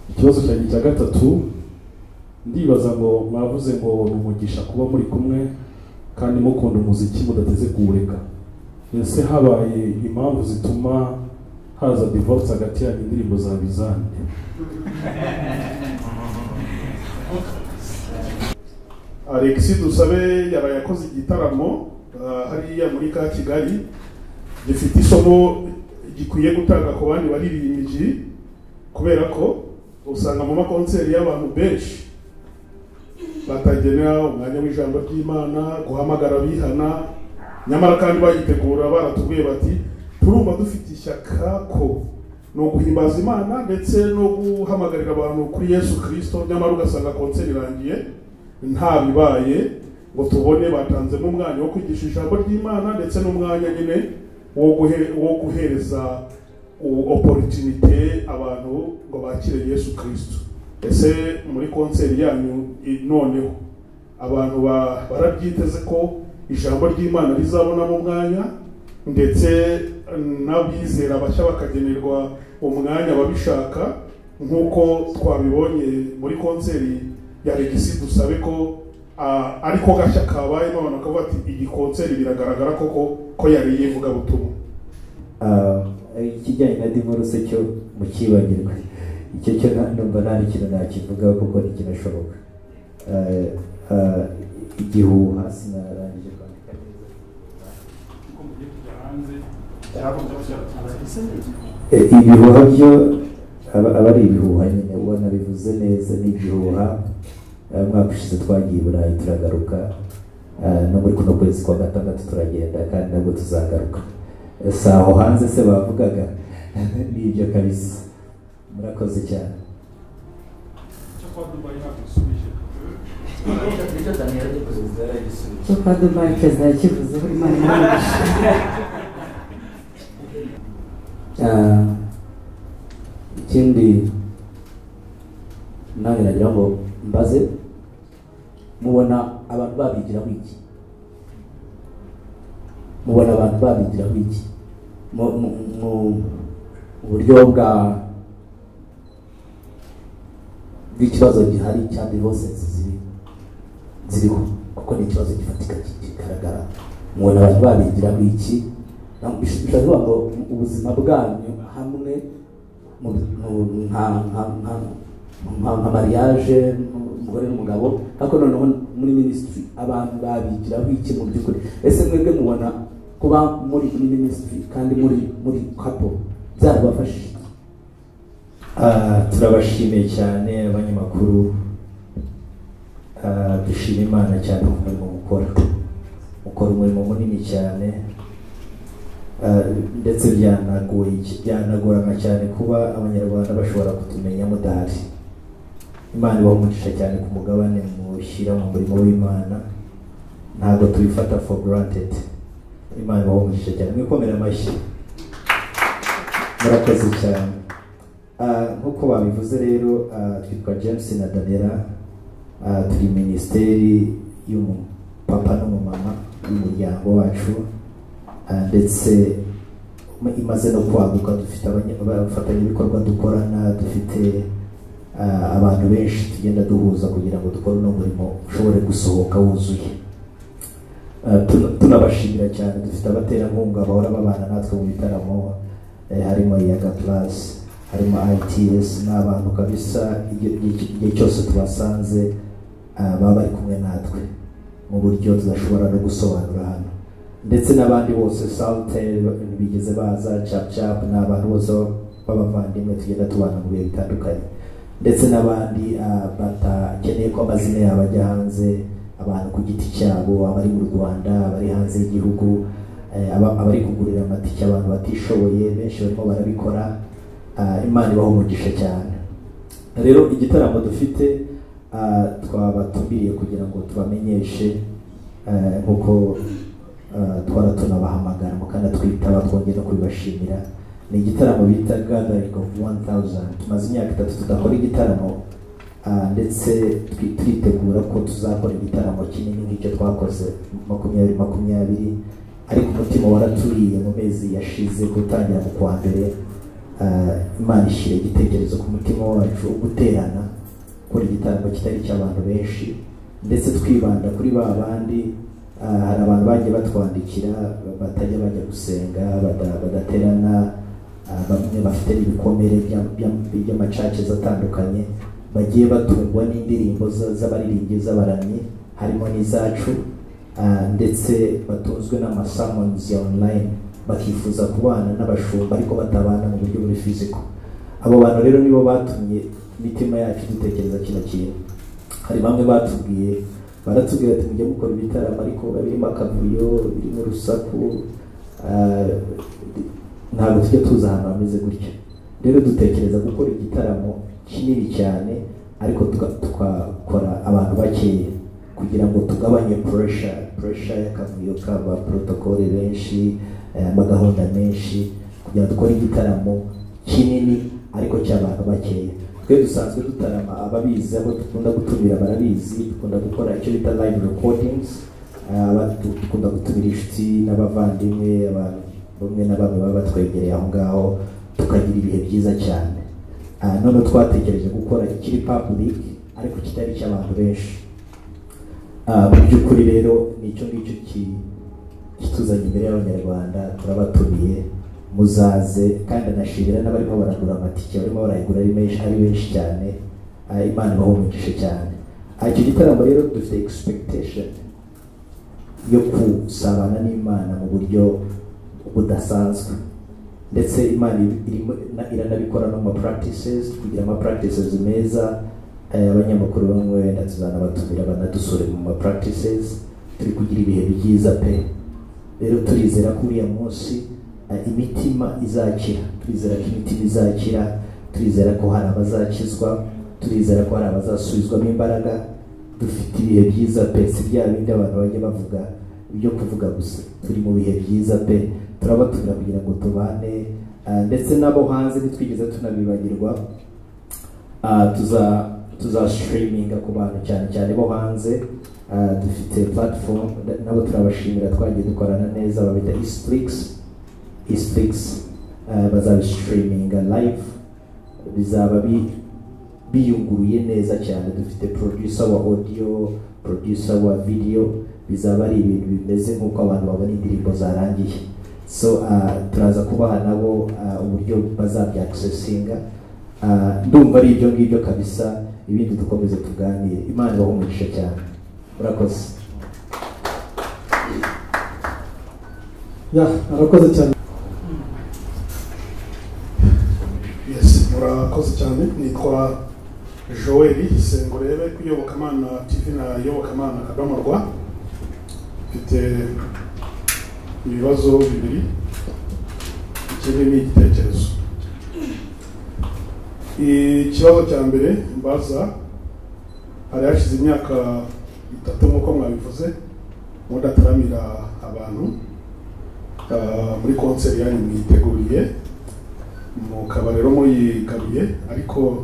Ikibazo cyanjye cya gatatu, ndibaza ngo mwavuze ngo ni umugisha kuba muri kumwe kandi mukunda umuziki mudateze kuwureka. Ese habaye impamvu zituma haza divorce hagati yanyu, indirimbo za bizande? Alexis Dusabe yaraye akoze igitaramo hariya muri ka Kigali gifite isomo gikwiye gutanga ku bandi baririmbyi, kubera ko usanga mu makonseri y'abantu benshi batagenera umwanya w'ijambo ry'Imana, guhamagara abihana, nyamara kandi bayitegura baratubwiye bati turumva dufite ishyaka ko no guhimbaza Imana ndetse no guhamagarira abantu kuri Yesu Kristo, nyamara ugasanga konseri irangiye nta bibaye ngo tubone batanzemo umwanya wo kwigisha ijambo ry'Imana ndetse n'umwanya nyine wo guhereza opportunité abantu ngo bakire Yesu Kristo. Ese muri konseri yanyu noneho abantu barabyiteze ko ijambo ry'Imana rizabonamo umwanya ndetse n'abizera bashya bakagenerwa umwanya babishaka, nk'uko twabibonye muri konseri ya Alexis Dusabe ko ariko gashya kabayemo abantu bakavuga ati iyi konseri biragaragara koko ko yari ivugabutumwa. Ikijyanye na divorce cyo mukibagirwe, icyo cyo numva nta n'ikintu nakivugaho kuko ntikinashoboka. Igihuha sinarangije kwandika neza. Ibihuha byo aba ari ibihuha nyine, ubona bivuze neza ni igihuha. Umwaka ushize twagiye i Burayi turagaruka, no muri kuno kwezi kwa gatandatu turagenda kandi nabwo tuzagaruka. Si aho hanze se bavugaga? Ni ibyo kabisa. Murakoze cyane. Cyo kwa Dubai perezida yakivuzeho, Imana imuhe. Ikindi nanjye nagira ngo mbaze, mubona abantu babigiraho iki? Mubona abantu babigiraho iki mu buryo bw'ikibazo gihari cya divorces ziriho, kuko ni ikibazo gifatika kigaragara. Mubona abantu babigiraho iki? Bishobora kuvuga ngo ubuzima bwanyu hamwe nka mariage umugore n'umugabo, ariko noneho muri ministry abantu babigiraho iki mu by'ukuri? Ese mwebwe mubona kuba muri ministry kandi muri couple byarabafashije? Turabashimiye cyane abanyamakuru, dushima Imana cyane ku murimo mukora. Mukora umurimo munini cyane, ndetse byanagorana cyane kuba abanyarwanda bashobora kutumenya mudahari. Imana ibaha umugisha cyane ku mugabane mushyira mu murimo w'Imana, ntabwo tubifata for granted. Imana ibaha umugisha cyane, mwikomere amashyi, murakoze cyane. Nk'uko babivuze rero, twitwa James na Daniela, turi minisiteri y'umupapa n'umumama y'umuryango wacu, ndetse imaze no kwaguka. Dufite abafatanyabikorwa dukorana, dufite abantu benshi tugenda duhuza kugira ngo dukore uno murimo ushobore gusohoka wuzuye. Tunabashimira cyane, dufite abaterankunga bahora babana natwe mu bitaramo, harimo Yaga Plus, harimo ITS, n'abantu kabisa igihe cyose tubasanze baba bari kumwe natwe mu buryo tudashobora no gusobanura hano, ndetse n'abandi bose Saltel bigeze baza, Chap Chap, n'abantu bose b'abavandimwe tugenda tubana mu bihe bitandukanye, ndetse n'abandi batakeneye ko amazina yabo ajya hanze, abantu ku giti cyabo, abari mu Rwanda, abari hanze y'igihugu, abari kugurira amatike abantu batishoboye, benshi barimo barabikora. Imana ibaho umugisha cyane. Rero igitaramo dufite twabatumiriye kugira ngo tubamenyeshe, nk'uko twara tunabahamagara mukanatwitaba, twongera kubibashimira. Ni igitaramo bita Gathering of 1000. Tumaze imyaka 3 tudakora igitaramo, ndetse twitegura ko tuzakora igitaramo kinini nk'icyo twakoze 2020, ariko umutima waraturiye mu mezi yashize gutangira mu kwa mbere. Imana ishyira igitekerezo ku mutima wacu guterana, gukora igitaramo kitari cy'abantu benshi, ndetse twibanda kuri ba bandi. Hari abantu bagiye batwandikira batajya bajya gusenga, badaterana, bamwe bafite ibikomere by'amacaces atandukanye, bagiye batungwa n'indirimbo z'abaririmbyi z'abaramyi harimo n'izacu, ndetse batunzwe n'amasermons ya online, bakifuza kubana n'abashumba ariko batabana mu buryo buri physical. Abo bantu rero nibo batumye imitima yacu dutekereza kino kintu. Hari bamwe batubwiye, baratubwira ati mujye mukora ibitaramo ariko birimo akavuyo, birimo urusaku, ntabwo tujya tuza ahantu hameze gutya. Rero dutekereza gukora igitaramo kinini cyane ariko tukakora abantu bakeya kugira ngo tugabanye pressure y'akavuyo k'aba protocole benshi, amagahunda menshi, kugira ngo dukore igitaramo kinini ariko cy'abantu bakeya. Twe dusanzwe dutarama, ababizi abo dukunda gutumira barabizi, dukunda gukora icyo bita live recordings, dukunda gutumira inshuti n'abavandimwe, abantu bamwe na bamwe baba batwegereye aho ngaho, tukagira ibihe byiza cyane. None twatekereje gukora ikiri public ariko kitari cy'abantu benshi. Mu by'ukuri rero nicyo ngicyo kituzanye imbere y'Abanyarwanda, turabatumiye muzaze, kandi anashimira n'abarimo baragura amatike, barimo barayigura ari benshi cyane. Imana ibahe umugisha cyane. Icyo gitaramo rero dufite expectation yo gusabana n'Imana mu buryo budasanzwe, ndetse Imana iranabikora no mu practices, kugira ama practices meza. Abanyamakuru bamwe wenda tuzanabatumira banadusure mu ma practices, turi kugira ibihe byiza pe. Rero turizera ko uriya munsi imitima izakira, turizera ko imitima izakira, turizera ko hari abazakizwa, turizera ko hari abazasubizwamo imbaraga. Dufite ibihe byiza pe, si bya bindi abantu bajya bavuga ibyo kuvuga gusa, turi mu bihe byiza pe. Turabatumira kugira ngo tubane, ndetse n'abo hanze ntitwigeze tunabibagirwa. Tuza streaminga ku bantu cyane cyane bo hanze. Dufite platform, nabo turabashimira, twagiye dukorana neza, babita Eastflix. Eastflix bazabistreaminga live, bizaba biyunguruye neza cyane. Dufite producer wa audio, producer wa video, bizaba ari ibintu bimeze nk'uko abantu babona indirimbo zarangiye. So turaza kubaha nabo uburyo bazabyaccessinga. Ndumva ari ibyo ngibyo kabisa, ibindi dukomeze tuganire. Imana ibahe umugisha cyane, murakoze. Ya, arakoze cyane. Yes, murakoze cyane. Nitwa Joel Sengurebe ku Iyobokamana TV na Iyobokamana akadomo rwa. Mfite ibibazo bibiri, ikindi ni igitekerezo. Ikibazo cya mbere mbaza, hari hashize imyaka 3 nk'uko mwabivuze mudataramira abantu muri konseri yanyu mwiteguriye, mukaba rero muyigaruye, ariko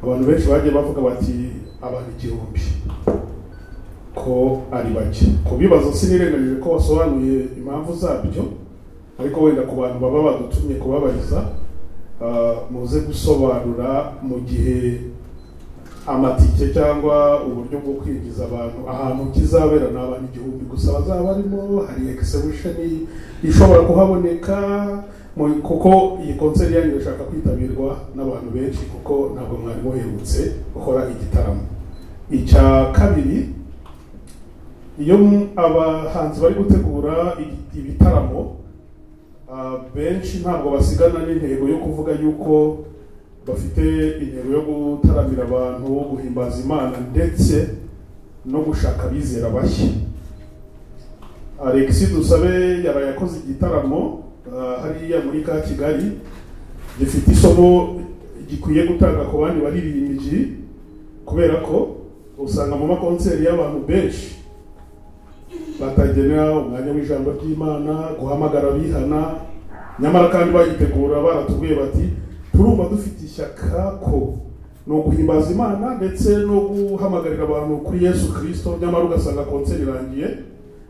abantu benshi bagiye bavuga bati abantu 1000 ko ari bake. Ku bibazo sinirengagije ko wasobanuye impamvu zabyo, ariko wenda ku bantu baba badutumye kubabariza, muze gusobanura mu gihe amatike cyangwa uburyo bwo kwinjiza abantu ahantu kizabera ni abantu 1000 gusa bazaba barimo, hari exhibition ishobora kuhaboneka, kuko iyi konseri yanyu irashaka kwitabirwa n'abantu benshi, kuko ntabwo mwari muherutse gukora igitaramo. Icya kabiri, iyo abahanzi bari gutegura ibitaramo, benshi ntabwo basigana n'intego yo kuvuga yuko bafite intego yo gutaramira abantu, guhimbaza Imana ndetse no gushaka abizera bashya. Alexis Dusabe yaraye akoze igitaramo hariya muri ka Kigali gifite isomo gikwiye gutanga ku bandi baririmbyi, kubera ko usanga mu makonseri y'abantu benshi batagenera umwanya w'ijambo ry'Imana, guhamagara abihana, nyamara kandi bayitegura baratubwiye bati turumva dufite ishyaka ko no guhimbaza Imana ndetse no guhamagarira abantu kuri Yesu Kristo, nyamara ugasanga konseri irangiye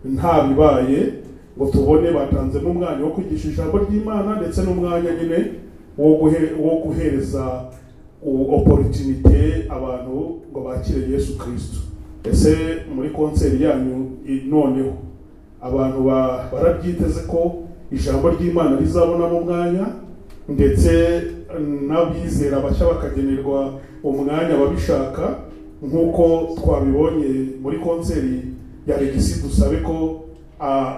nta bibaye ngo tubone batanzemo umwanya wo kwigisha ijambo ry'Imana ndetse n'umwanya nyine wo guhereza opportunité abantu ngo bakire Yesu Kristo. Ese muri konseri yanyu noneho abantu barabyiteze ko ijambo ry'Imana rizabonamo umwanya, ndetse n'abizera bashya bakagenerwa umwanya babishaka, nk'uko twabibonye muri konseri ya Regisi Dusabe ko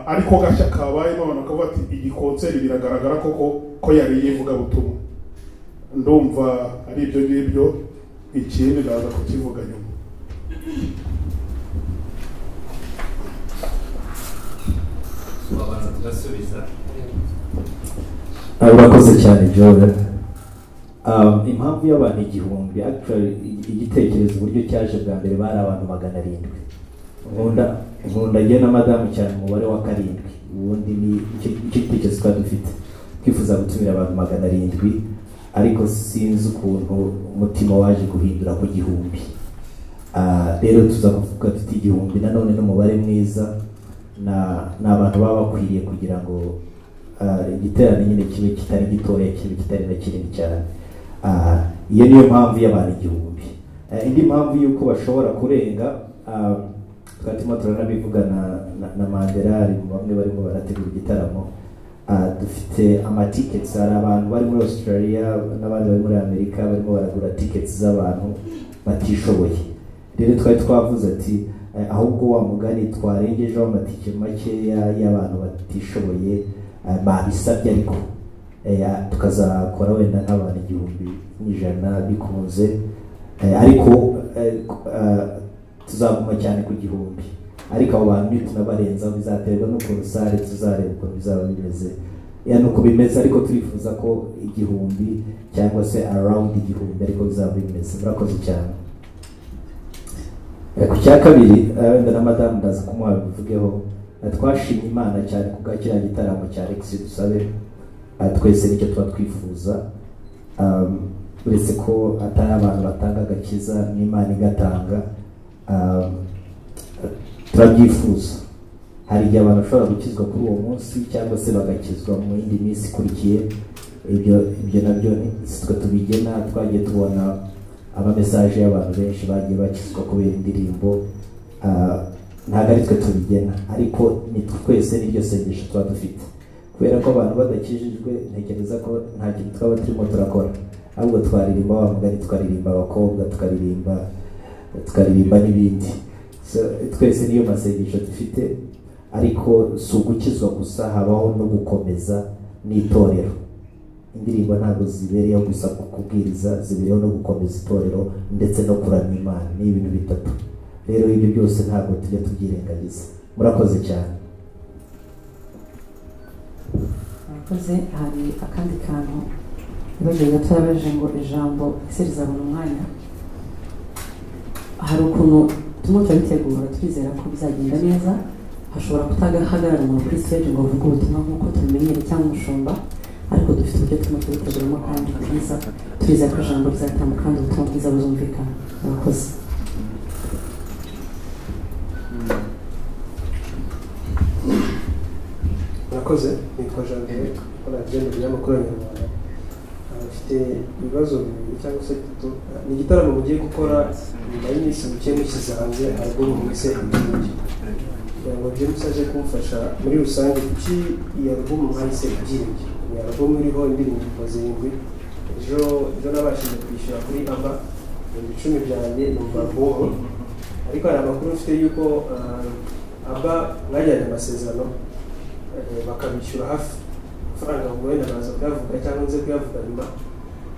ariko gashya kabayemo, abantu bakavuga ati iyi konseri biragaragara koko ko yari yivugabutumwa. Ndumva ari ibyo ngibyo, ikindi ndaza kukivuga nyuma. Urakoze cyane Joel. Impamvu y'abantu 1000, actually igitekerezo uburyo cyaje bwa mbere bari abantu 700. Nkunda njye na madamu cyane umubare wa 7, ubundi ni icyo gitekerezo twari dufite, twifuza gutumira abantu 700, ariko sinzi ukuntu umutima waje guhindura ku 1000. Rero tuza kuvuga tuti 1000 nanone n'umubare mwiza, na abantu baba bakwiriye kugira ngo igiterane nyine kibe kitari gitoya, kibe kitari na kinini cyane. Iyo niyo mpamvu y'abantu 1000. Indi mpamvu y'uko bashobora kurenga, twatuma turanabivuga na Mandela, ari mu bamwe barimo barategura igitaramo. Dufite amatickets, hari abantu bari muri Australia n'abandi bari muri Amerika barimo baragura tickets z'abantu batishoboye. Rero twari twavuze ati ahubwo wa mugani twarengejeho amatike makeya y'abantu batishoboye babisabye, ariko tukazakora wenda nk'abantu 1100 bikunze, ariko tuzaguma cyane ku 1000. Ariko abo bantu nitunabarenzaho bizaterwa n'ukuntu sare tuzareba ukuntu bizaba bimeze, nuko bimeze, ariko turifuza ko 1000 cyangwa se around 1000 ariko bizaba bimeze. Murakoze cyane. Ku cya kabiri, wenda na madamu ndaza kumuha bivugeho, twashimye Imana cyane ku bwa kiriya gitaramo cya Alex Dusabe. Twese nicyo tuba twifuza, uretse ko atari abantu batanga agakiza n'Imana igatanga, turabyifuza. Hari igihe abantu bashobora gukizwa kuri uwo munsi cyangwa se bagakizwa mu yindi minsi ikurikiye, ibyo nabyo twe tubigena. Twagiye tubona amamesaje y'abantu benshi bagiye bakizwa kubera indirimbo, ntabwo ari twe tubigena, ariko ni twese n'iryo sengesho tuba dufite. Kubera ko abantu badakijijwe, ntekereza ko nta kintu twaba turimo turakora, ahubwo twaririmba wa mugani, tukaririmba abakobwa, tukaririmba n'ibindi. Twese niyo masengesho dufite, ariko si ugukizwa gusa, habaho no gukomeza n'itorero. Indirimbo ntabwo zibereyeho gusa kubwiriza, zibereyeho no gukomeza itorero ndetse no kuramya Imana. Ni ibintu bitatu. Rero ibyo byose ntabwo tujya tubyirengagiza. Murakoze cyane. Murakoze. Hari akandi kantu nibagiwe gato, yabaje ngo ijambo ese rizabona umwanya. Hari ukuntu turimo turabitegura, turizera ko bizagenda neza. Hashobora kutahagarara umuntu kuri stage ngo avuge ubutumwa nk'uko tubimenyereye cyangwa umushumba, ariko dufite uburyo turimo tubiteguramo kandi bwiza, turizera ko ijambo rizatambuka kandi ubutumwa bwiza buzumvikana. Murakoze. Murakoze. Nitwa Jean Pierre, nkora agenda ibinyamakuru Nyarwanda. Mfite ibibazo bibiri cyangwa se bitatu. Ni igitaramo mugiye gukora nyuma y'iminsi mike mushyize hanze album mwise Ibyiringiro, kugira ngo James aje kumfasha muri rusange. Kuki iyi album mwahise Ibyiringiro? Ni album iriho indirimbo 7. Ejo nabashije kwishyura kuri ABBA 10,000 byanjye, numva album, ariko hari amakuru mfite yuko ABBA mwajyanye amasezerano bakabishyura hafi amafaranga, ubwo wenda baza kuyavuga cyangwa nze kuyavuga nyuma.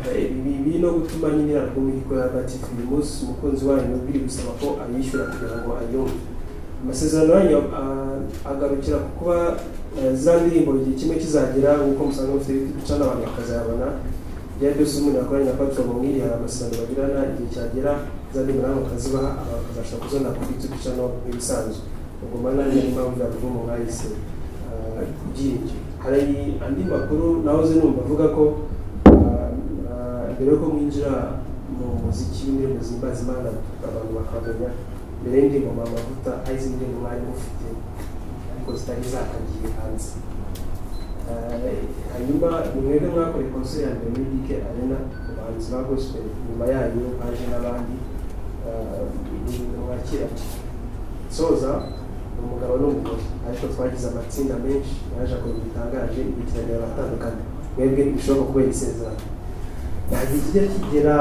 Ibi biri no gutuma nyine album ikora TV uyu munsi umukunzi wanyu biri gusaba ko ayishyura kugira ngo ayumve. Amasezerano yanyu agarukira ku kuba za ndirimbo igihe kimwe kizagera, nk'uko musanzwe mufite YouTube channel abantu bakazayabona, ibyo byose umuntu yakoranye na Patron Mwiri, hari amasezerano bagirana, igihe cyagera za ndirimbo nabo bakazibaha, abantu bakazashobora kuzibona kuri YouTube channel nk'ibisanzwe. Ubwo mana niyo mpamvu ya album mwahise Ibyiringiro. Hari andi makuru nahoze numva avuga ko mbere yuko mwinjira mu muziki w'indirimbo zihimbaza Imana abantu bakamenya, mbere y'indirimbo Amavuta hari izindi ndirimbo mwari mufite ariko zitari zakagiye hanze. Hanyuma ni mwebwe mwakoreye concert ya mbere muri BK Arena mu bahanzi ba gospel, nyuma yayo haje n'abandi. Ni ibintu mwakira. Soza ni umugabo n'umugore, ariko twagize amatsinda menshi yaje akora ibintu bitangaje, ibikiraniro aratandukana. Mwebwe ntibishoboka kubera isezerano, ntabwo kijya kigera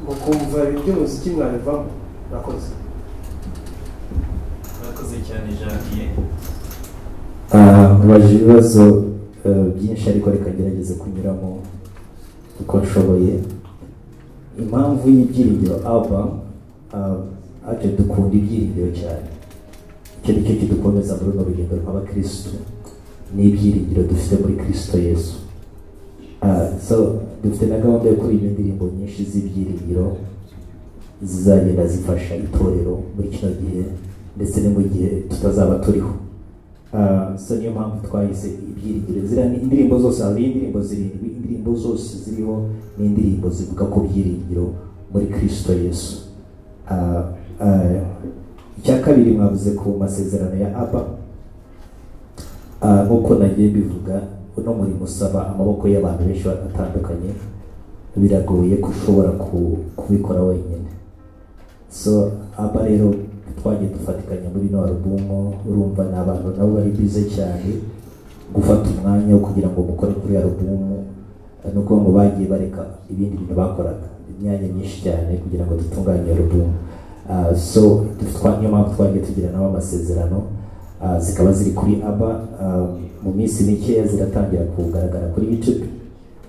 mukumva ibintu by'umuziki mwabivamo. Murakoze. Murakoze cyane, Janvier. Mubajije ibibazo byinshi, ariko reka ngerageze kunyuramo uko nshoboye. Impamvu y'Ibyiringiro album, ate dukunda ibyiringiro cyane. Icyo ni cyo kidukomeza muri runo rugendo rw'abakirisitu, ni ibyiringiro dufite muri Kirisito Yesu. So dufite na gahunda yo kuririmba indirimbo nyinshi z'ibyiringiro zizagenda zifasha itorero muri kino gihe ndetse no mu gihe tutazaba turiho. So niyo mpamvu twahise Ibyiringiro. Ziriya ni indirimbo zose, hari indirimbo zirindwi, indirimbo zose ziriho ni indirimbo zivuga ku byiringiro muri Kristo Yesu. Icya kabiri, mwavuze ku masezerano ya Abba. Nk'uko nagiye mbivuga, uno murimo usaba amaboko y'abantu benshi batandukanye, biragoye ko ushobora kubikora wenyine. So Abba rero twagiye dufatikanya muri ino alubumu. Urumva ni abantu nabo bari bize cyane, gufata umwanya wo kugira ngo mukore kuri alubumu ni ukuvuga ngo bagiye bareka ibindi bintu bakoraga imyanya myinshi cyane kugira ngo dutunganye alubumu. So niyo mpamvu twagiye tugira nabo amasezerano, zikaba ziri kuri Abba. Mu minsi mikeya ziratangira kugaragara kuri YouTube,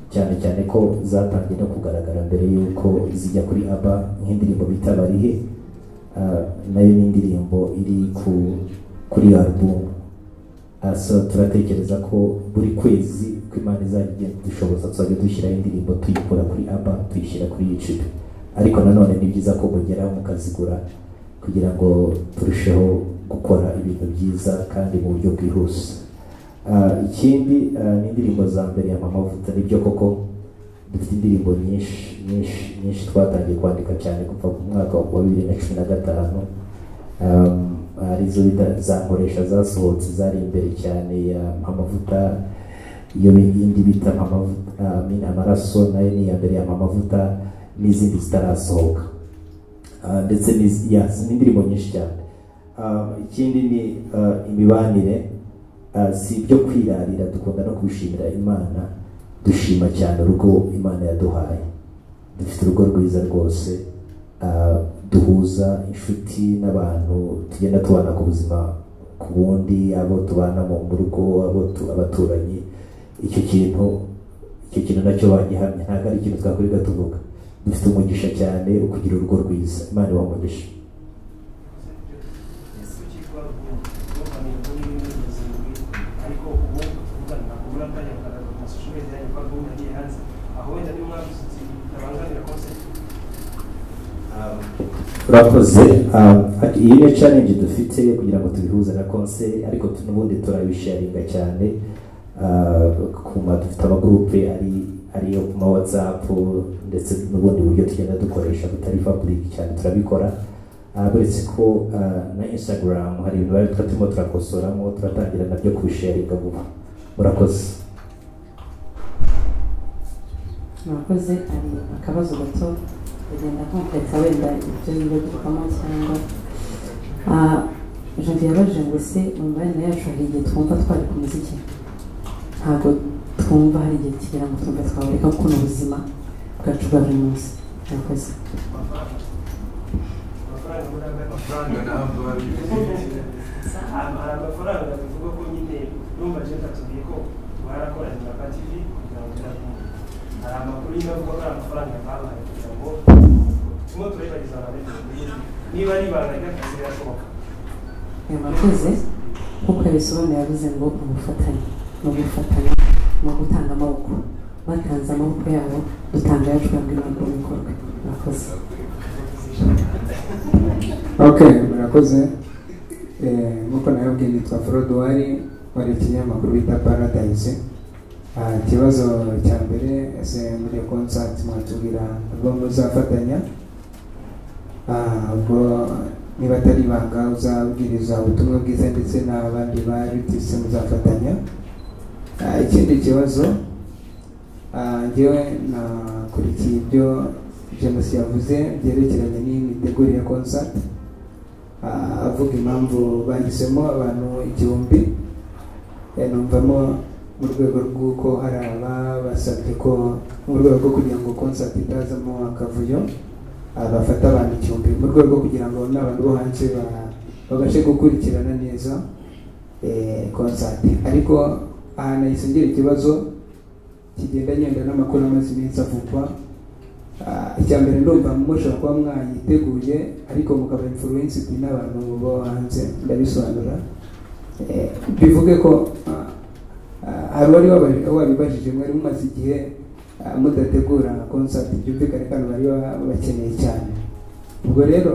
cyane cyane ko zatangiye no kugaragara mbere y'uko zijya kuri Abba, nk'indirimbo bita Barihe. Nayo ni indirimbo iri kuri album. So turatekereza ko buri kwezi ko Imana izajya igenda idushoboza, tuzajya dushyiraho indirimbo tuyikura kuri Abba tuyishyira kuri YouTube. Ariko nanone ni byiza ko mugeraho mukazigura kugira ngo turusheho gukora ibintu byiza kandi mu buryo bwihuse. Ikindi ni indirimbo za mbere ya Mpa Amavuta. Nibyo koko dufite indirimbo nyinshi nyinshi nyinshi twatangiye kwandika cyane kuva mu mwaka wa 2015, arizo bita za Nkoresha zasohotse zari imbere cyane ya Mpa Amavuta. Iyo yindi bita Mpa Amavuta, Mina Amaraso, nayo ni iya mbere ya Mpa Amavuta, n'izindi zitarasohoka, ndetse n'indirimbo nyinshi cyane. Ikindi ni imibanire. Si ibyo kwirarira, dukunda no kubishimira Imana. Dushima cyane urugo Imana yaduhaye. Dufite urugo rwiza rwose, duhuza inshuti n'abantu tugenda tubana ku buzima ku bundi, abo tubana mu rugo, abo abaturanyi. Icyo kintu nacyo bagihamya, ntabwo ari ikintu twakwirirwa tuvuga. Dufite umugisha cyane wo kugira urugo rwiza. Imana ibahe umugisha. Ariko ubu tuvugana ntabwo muratangira kugaragaza ku ma social media yanyu ko album yagiye hanze. Aho wenda niba mwavuze uti bitabangamira concert? Urakoze. Iyi niyo challenge dufite kugira ngo tubihuze na concert, ariko n'ubundi turabisharinga cyane. Kuma dufite amagurupe ari yo ku ma WhatsApp ndetse n'ubundi buryo tugenda dukoresha butari public cyane, turabikora. Uretse ko na Instagram hari ibintu bari turimo turakosoramo, turatangira nabyo kubisharinga vuba. Murakoze. Murakoze. Hari akabazo gato kagenda kompletsa wenda ibyo yibagirwamo cyangwa. Janvier yabajije ngo ese mu mibanire yacu hari igihe twumva twari ku muziki? Ntabwo twumva hari igihe kigera ngo twumve twawureka, kuko ni ubuzima bwacu bwa buri munsi. Murakoze. Amafaranga muri aba Amafaranga ntabwo Hari amafaranga bivuga ko nyine numva Jenta tubwiye ko mwarakoranye na TV kugira ngo iragume. Hari amakuru nyine avuga ko ari amafaranga babahaye kugira ngo turimo turayibagiza abantu. Niba ari ibanga ry'akazi birashoboka. Murakoze. Nk'uko yabisobanuye, yavuze ngo ubufatanye ni ugufatanya, ni ugutanga amaboko. Batanze amaboko yabo, dutanga ayacu kugira ngo inama bikorwe. Murakoze. Okay, murakoze. Nk'uko nababwiye, nitwa Froduwari, wari ikinyamakuru bita Paradise. Ikibazo cya mbere, ese muri iyo concert mwatubwira album muzafatanya? Ubwo niba atari ibanga, uzabwiriza ubutumwa bwiza ndetse n'abandi ba artiste muzafatanya? Ikindi kibazo, njyewe nakurikiye ibyo James yavuze byerekeranye n'imitegurire ya concert, avuga impamvu bahisemo abantu 1000. Numvamo mu rwego rw'uko hari ababasabye ko mu rwego rwo kugira ngo concert itazamo akavuyo, bafata abantu 1000 mu rwego rwo kugira ngo n'abantu bo hanze babashe gukurikirana neza concert. Ariko aha nahise ngira ikibazo kigenda ngenda n'amakuru amaze iminsi avugwa. Icya mbere, ndumva mushobora kuba mwayiteguye ariko mukaba influenced n'abantu bo hanze. Ndabisobanura, bivuge ko hari uwari wabibajije, mwari mumaze igihe mudategura concert, byumvikane kandi bari bakeneye cyane. Ubwo rero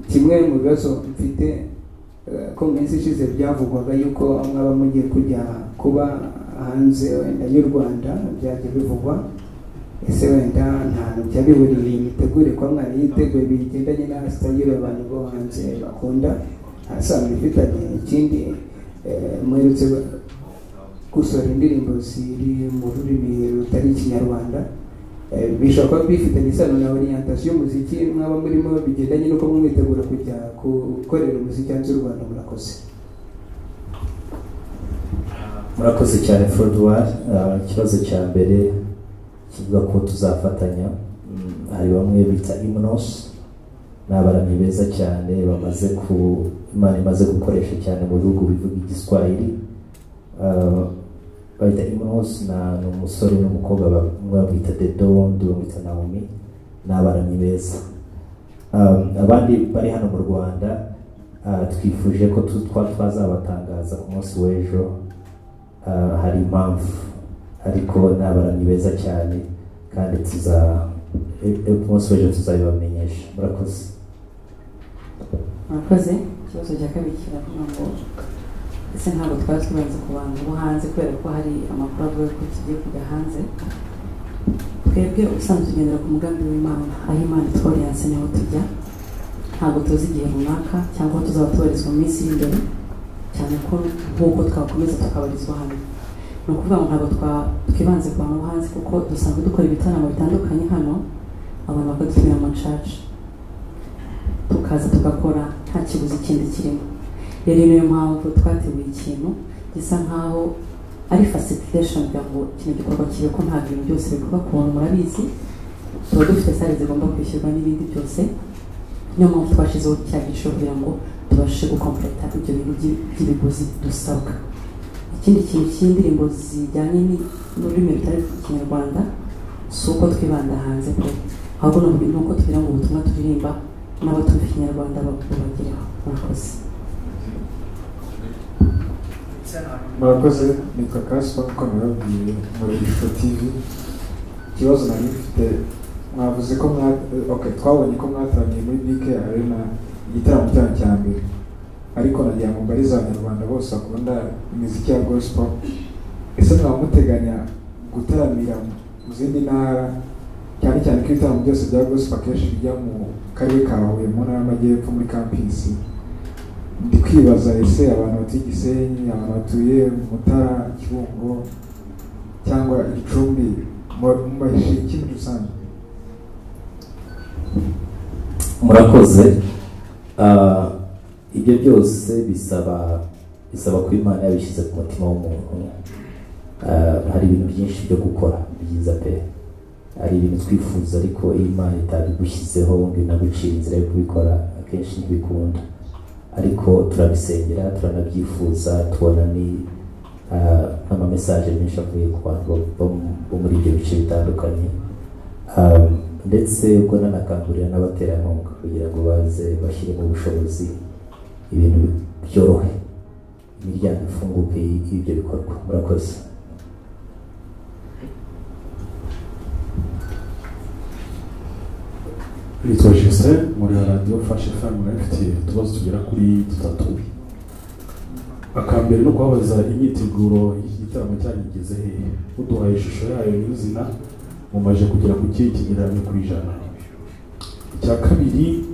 kimwe mu bibazo mfite, ko mu minsi ishize byavugwaga yuko mwaba mugiye kujya kuba hanze wenda y'u Rwanda, byagiye bivugwa, ese wenda nta hantu byabihuriye imitegure kuba mwari yiteguye bigendanye na style abantu bo hanze bakunda, nta sano bifitanye? Ikindi, muherutse gusohora indirimbo ziri mu rurimi rutari Ikinyarwanda, bishobora kuba bifitanye isano na orientation y'umuziki mwaba murimo bigendanye n'uko mwitegura kujya gukorera umuziki hanze y'u Rwanda? Murakoze. Murakoze cyane, Frodouard. Ikibazo cya mbere kivuga ko tuzafatanya, hari bamwe bita Imnos, ni abaramyi beza cyane bamaze ku Imana imaze gukoresha cyane mu bihugu bivuga Igiswahili. Bayita Imnos, na ni umusore n'umukobwa, umwe bamwita Dedo, undi bamwita Naomi, ni abaramyi beza. Abandi bari hano mu Rwanda, twifuje ko twazabatangaza ku munsi w'ejo. Hari impamvu, ariko ni abaramyi beza cyane kandi tuza ku munsi w'ejo tuzabibamenyesha. Murakoze. Murakoze. Ikibazo cya kabiri kiravuga ngo ese ntabwo twaba twibanze ku bantu bo hanze kubera ko hari amakuru avuga ko tugiye kujya hanze? Twebwe ubusanzwe tugendera ku mugambi w'Imana, aho Imana itworiyanse niho tujya. Ntabwo tuzi igihe runaka cyangwa aho tuzaba tubarizwa mu minsi iri imbere, cyane ko nk'uko twakomeza tukabarizwa hano. Ni ukuvuga ngo ntabwo twibanze ku bantu bo hanze, kuko dusanzwe dukora ibitaramo bitandukanye hano, abantu bakadutumira mu macaca, tukaza tugakora nta kiguzi kindi kirimo. Rero niyo mpamvu twateguye ikintu gisa nkaho ari facilitation kugira ngo kino gikorwa kibe, ko nta bintu byose bikorwa ku buntu, murabizi, tuba dufite salle zigomba kwishyurwa n'ibindi byose. Niyo mpamvu twashyizeho cya giciro kugira ngo tubashe gukompleta ibyo bintu by'ibiguzi dusabwa. Ikindi kintu cy'indirimbo zijyanye n'ururimi rutari Ikinyarwanda, si uko twibanda hanze pe, ahubwo ni uko tugira ngo ubutumwa turirimba n'abatumva Ikinyarwanda babubagereho. Murakoze. Murakoze. Nitwa Kaspa, nk'uko nababwiye muri Ishusho TV. Ikibazo nari mfite, mwavuze ko okay, twabonye ko mwataramiye muri BK Arena igitaramo cyanyu cya mbere, ariko nagira ngo mbarize Abanyarwanda bose bakunda imiziki ya gospel, ese mwaba muteganya gutaramira mu zindi ntara, cyane cyane ko ibitaramo byose bya gospel akenshi bijya mu karere ka Huye, mu ntara y'Amajyepfo, muri campus? Ndi kwibaza, ese abantu batuye Gisenyi, abantu batuye Mutara, Kibungo cyangwa Gicumbi, mubahishe iki muri rusange? Murakoze. Ibyo byose bisaba ko Imana yabishyize ku mutima w'umuntu. Hari ibintu byinshi byo gukora byiza pe, hari ibintu twifuza, ariko iyo Imana itabigushyizeho ngo inagucire inzira yo kubikora, akenshi ntibikunda. Ariko turabisengera, turanabyifuza, tubona ni ama message menshi avuye ku bantu bo muri ibyo bice bitandukanye, ndetse ubwo nanakangurira n'abaterankunga kugira ngo baze bashyiremo ubushobozi, ibintu byorohe, imiryango ifunguke y'ibyo bikorwa. Murakoze. Nitwa Justin muri radiyo Flash FM, mfite utubazo tugera kuri dutatu. Akambere no kubabaza imyiteguro y'iki gitaramo cyanyu igeze hehe, muduhaye ishusho yayo nyirizina, mumaje kugera ku kihe kigereranyo ku ijana? Icya kabiri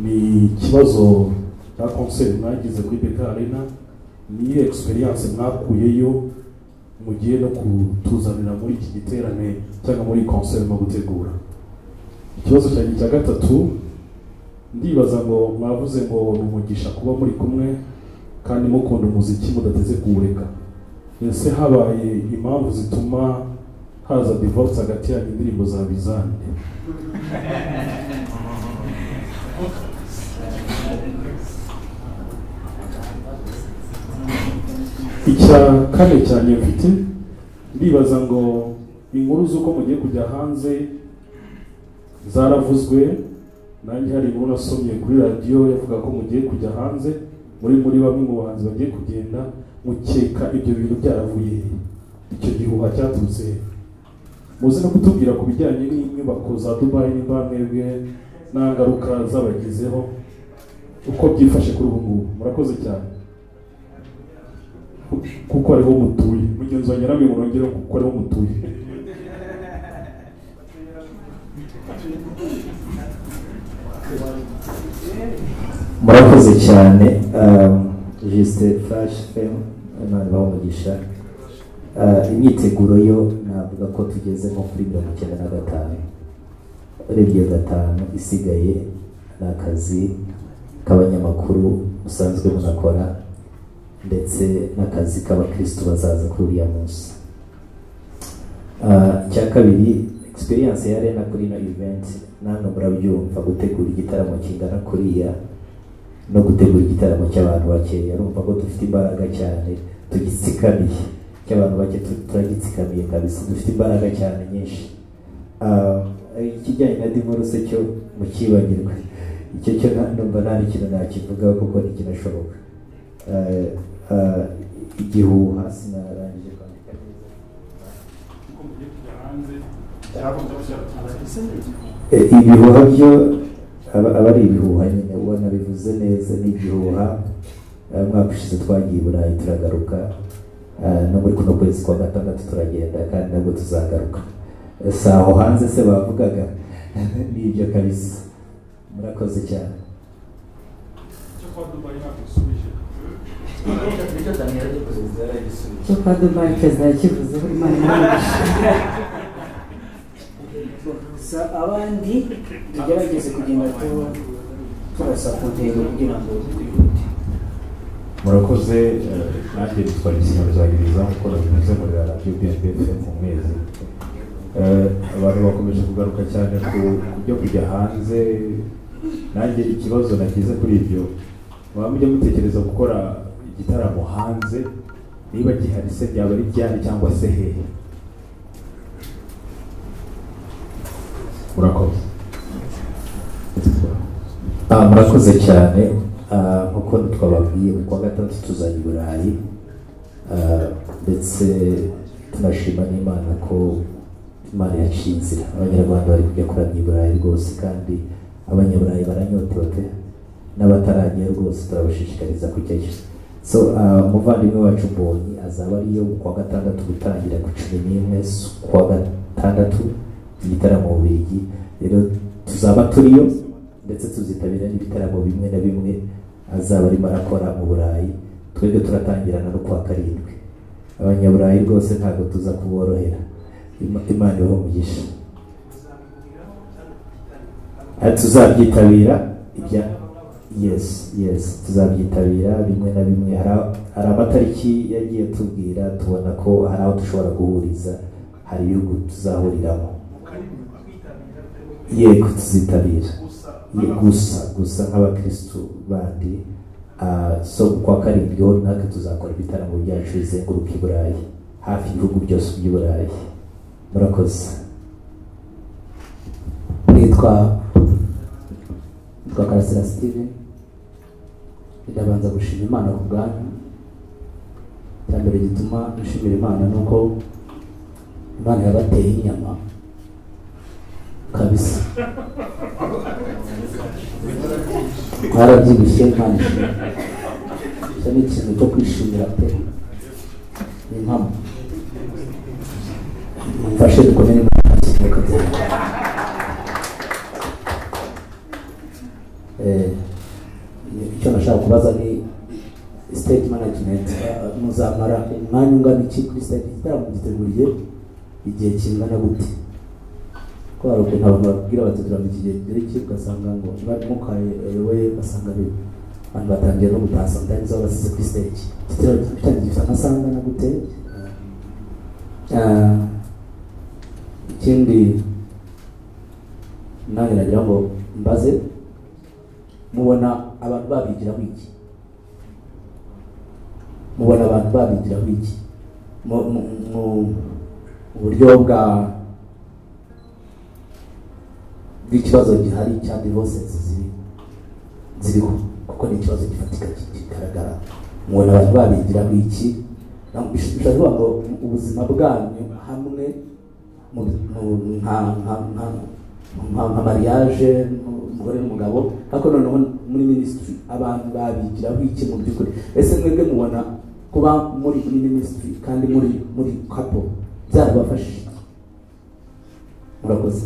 ni ikibazo cya concert mwagize kuri BK Arena. Ni experience mwakuyeyo mugiye no kutuzanira muri iki giterane cyangwa muri concert mu gutegura? Ikibazo cyanjye cya gatatu, ndibaza ngo mwavuze ngo ni umugisha kuba muri kumwe kandi mukunda umuziki mudateze kuwureka. Ese habaye impamvu zituma haza divorce hagati yanyu indirimbo za bizande? Icya kane cyane mfite, ndibaza ngo inkuru z'uko mugiye kujya hanze zaravuzwe, nanjye hari inkuru nasomye kuri radiyo yavuga ko mugiye kujya hanze, muri bamwe mu bahanzi bagiye kugenda, mukeka ibyo bintu byaravuye he? Icyo gihuha cyaturutse he? Muze no kutubwira ku bijyanye n'inyubako za Dubai nimba mwebwe nta ngaruka zabagizeho, uko byifashe kuri ubu ngubu. Murakoze cyane. Kuko ariho mutuye, mugenzi wanjye namwe murongere kuko ariho mutuye. Murakoze cyane Juste Flash FM, Imana ibahe umugisha. Imyiteguro yo navuga ko tugeze nko kuri 95, urebye 5 isigaye ni akazi k'abanyamakuru musanzwe munakora ndetse n'akazi k'abakristo bazaza kuri uriya munsi. Icya kabiri, experience ya Arena kuri ino event, namwe murabyumva, gutegura igitaramo kingana kuriya no gutegura igitaramo cy'abantu bakeya, urumva ko dufite imbaraga cyane tugitsikamiye, cy'abantu bake turagitsikamiye kabisa, dufite imbaraga cyane nyinshi. Ikijyanye na divorce cyo mukibagirwe, icyo cyo numva nta n'ikintu nakivugaho kuko ntikinashoboka. Igihuha sinarangije kwandika neza. Ibihuha byo aba ari ibihuha nyine, ubona bivuze neza ni igihuha. Umwaka ushize twagiye i Burayi turagaruka, no muri kuno kwezi kwa gatandatu turagenda kandi nabwo tuzagaruka. Si aho hanze se bavugaga? Ni ibyo kabisa. Murakoze cyane. Cyo kwa Dubai perezida yakivuzeho, Imana imuhe. Gusa abandi tugerageze kugenda turasa ku ntego kugira ngo twihute. Murakoze. Nanjye nitwa Lucien Ruzagiriza, nk'uko nabivuze muri radiyo BNB FM mu mezi. Abantu bakomeje kugaruka cyane ku byo kujya hanze, nanjye ikibazo nagize kuri ibyo, mwaba mujya mutekereza gukora igitaramo hanze, niba gihari se byaba ari ryari cyangwa se hehe? Murakoze. Murakoze cyane. Nkuko twababwiye, mu kwa gatandatu tuzajya i Burayi, ndetse tunashima n'Imana ko Imana yaciye inzira, abanyarwanda bari kujya kuramya i Burayi rwose, kandi abanyaburayi baranyotewe pe, n'abataragiye rwose turabashishikariza kujyayo. So umuvandimwe wacu Mbonyi azaba ariyo mu kwa gatandatu gutangira ku 11 z'ukwa gatandatu, igitaramo mu Bubiligi. Rero tuzaba turiyo ndetse tuzitabira n'ibitaramo bimwe na bimwe azaba arimo arakora mu Burayi. Twebwe turatangirana no kwa karindwi. Abanyaburayi rwose ntabwo tuza kuborohera. Imana ibahe umugisha. Tuzabyitabira ibya yes yes, tuzabyitabira bimwe na bimwe. Hari amatariki yagiye tubwira, tubona ko hari aho dushobora guhuriza, hari ibihugu tuzahuriramo. Yego tuzitabira gusa nk'abakristu bandi. So kwa karindwi ho natwe tuzakora ibitaramo byacu bizenguruka i Burayi, hafi ibihugu byose by'i Burayi. Murakoze. Nitwa Karasira Steven. Ndabanza gushima Imana ku bwanyu. Icya mbere gituma nshimira Imana ni uko Imana yabateye inyama kabisa, mwarabyibushye. Imana ishimwe. Icyo ni ikintu cyo kwishimira pe, ni impamo. Mumfashe dukomere Imana. Icyo nashaka kubaza ni stage management. Muzamara umwanya ungana iki kuri stage? Igitaramo giteguriye igihe kingana gute? Ko hari ukuntu abantu babwira bati turamara iki gihe kirekire, ugasanga ngo mwuka ayoboye, ugasanga abantu batangiye no gutaha sometimes babasize kuri stage. Igitaramo cyanyu gifite amasaha angana gute? Ikindi nanjye nagira ngo mbaze, mubona abantu babigiraho iki? Mubona abantu babigiraho iki mu buryo bw'ikibazo gihari cya divorces ziriho, kuko ni ikibazo gifatika kigaragara? Mubona abantu babigiraho iki? Bishobora kuvuga ngo ubuzima bwanyu hamwe nka mariage, umugore n'umugabo, ariko noneho muri ministry abantu babigiraho iki mu by'ukuri? Ese mwebwe mubona kuba muri ministry kandi muri couple byarabafashije? Murakoze.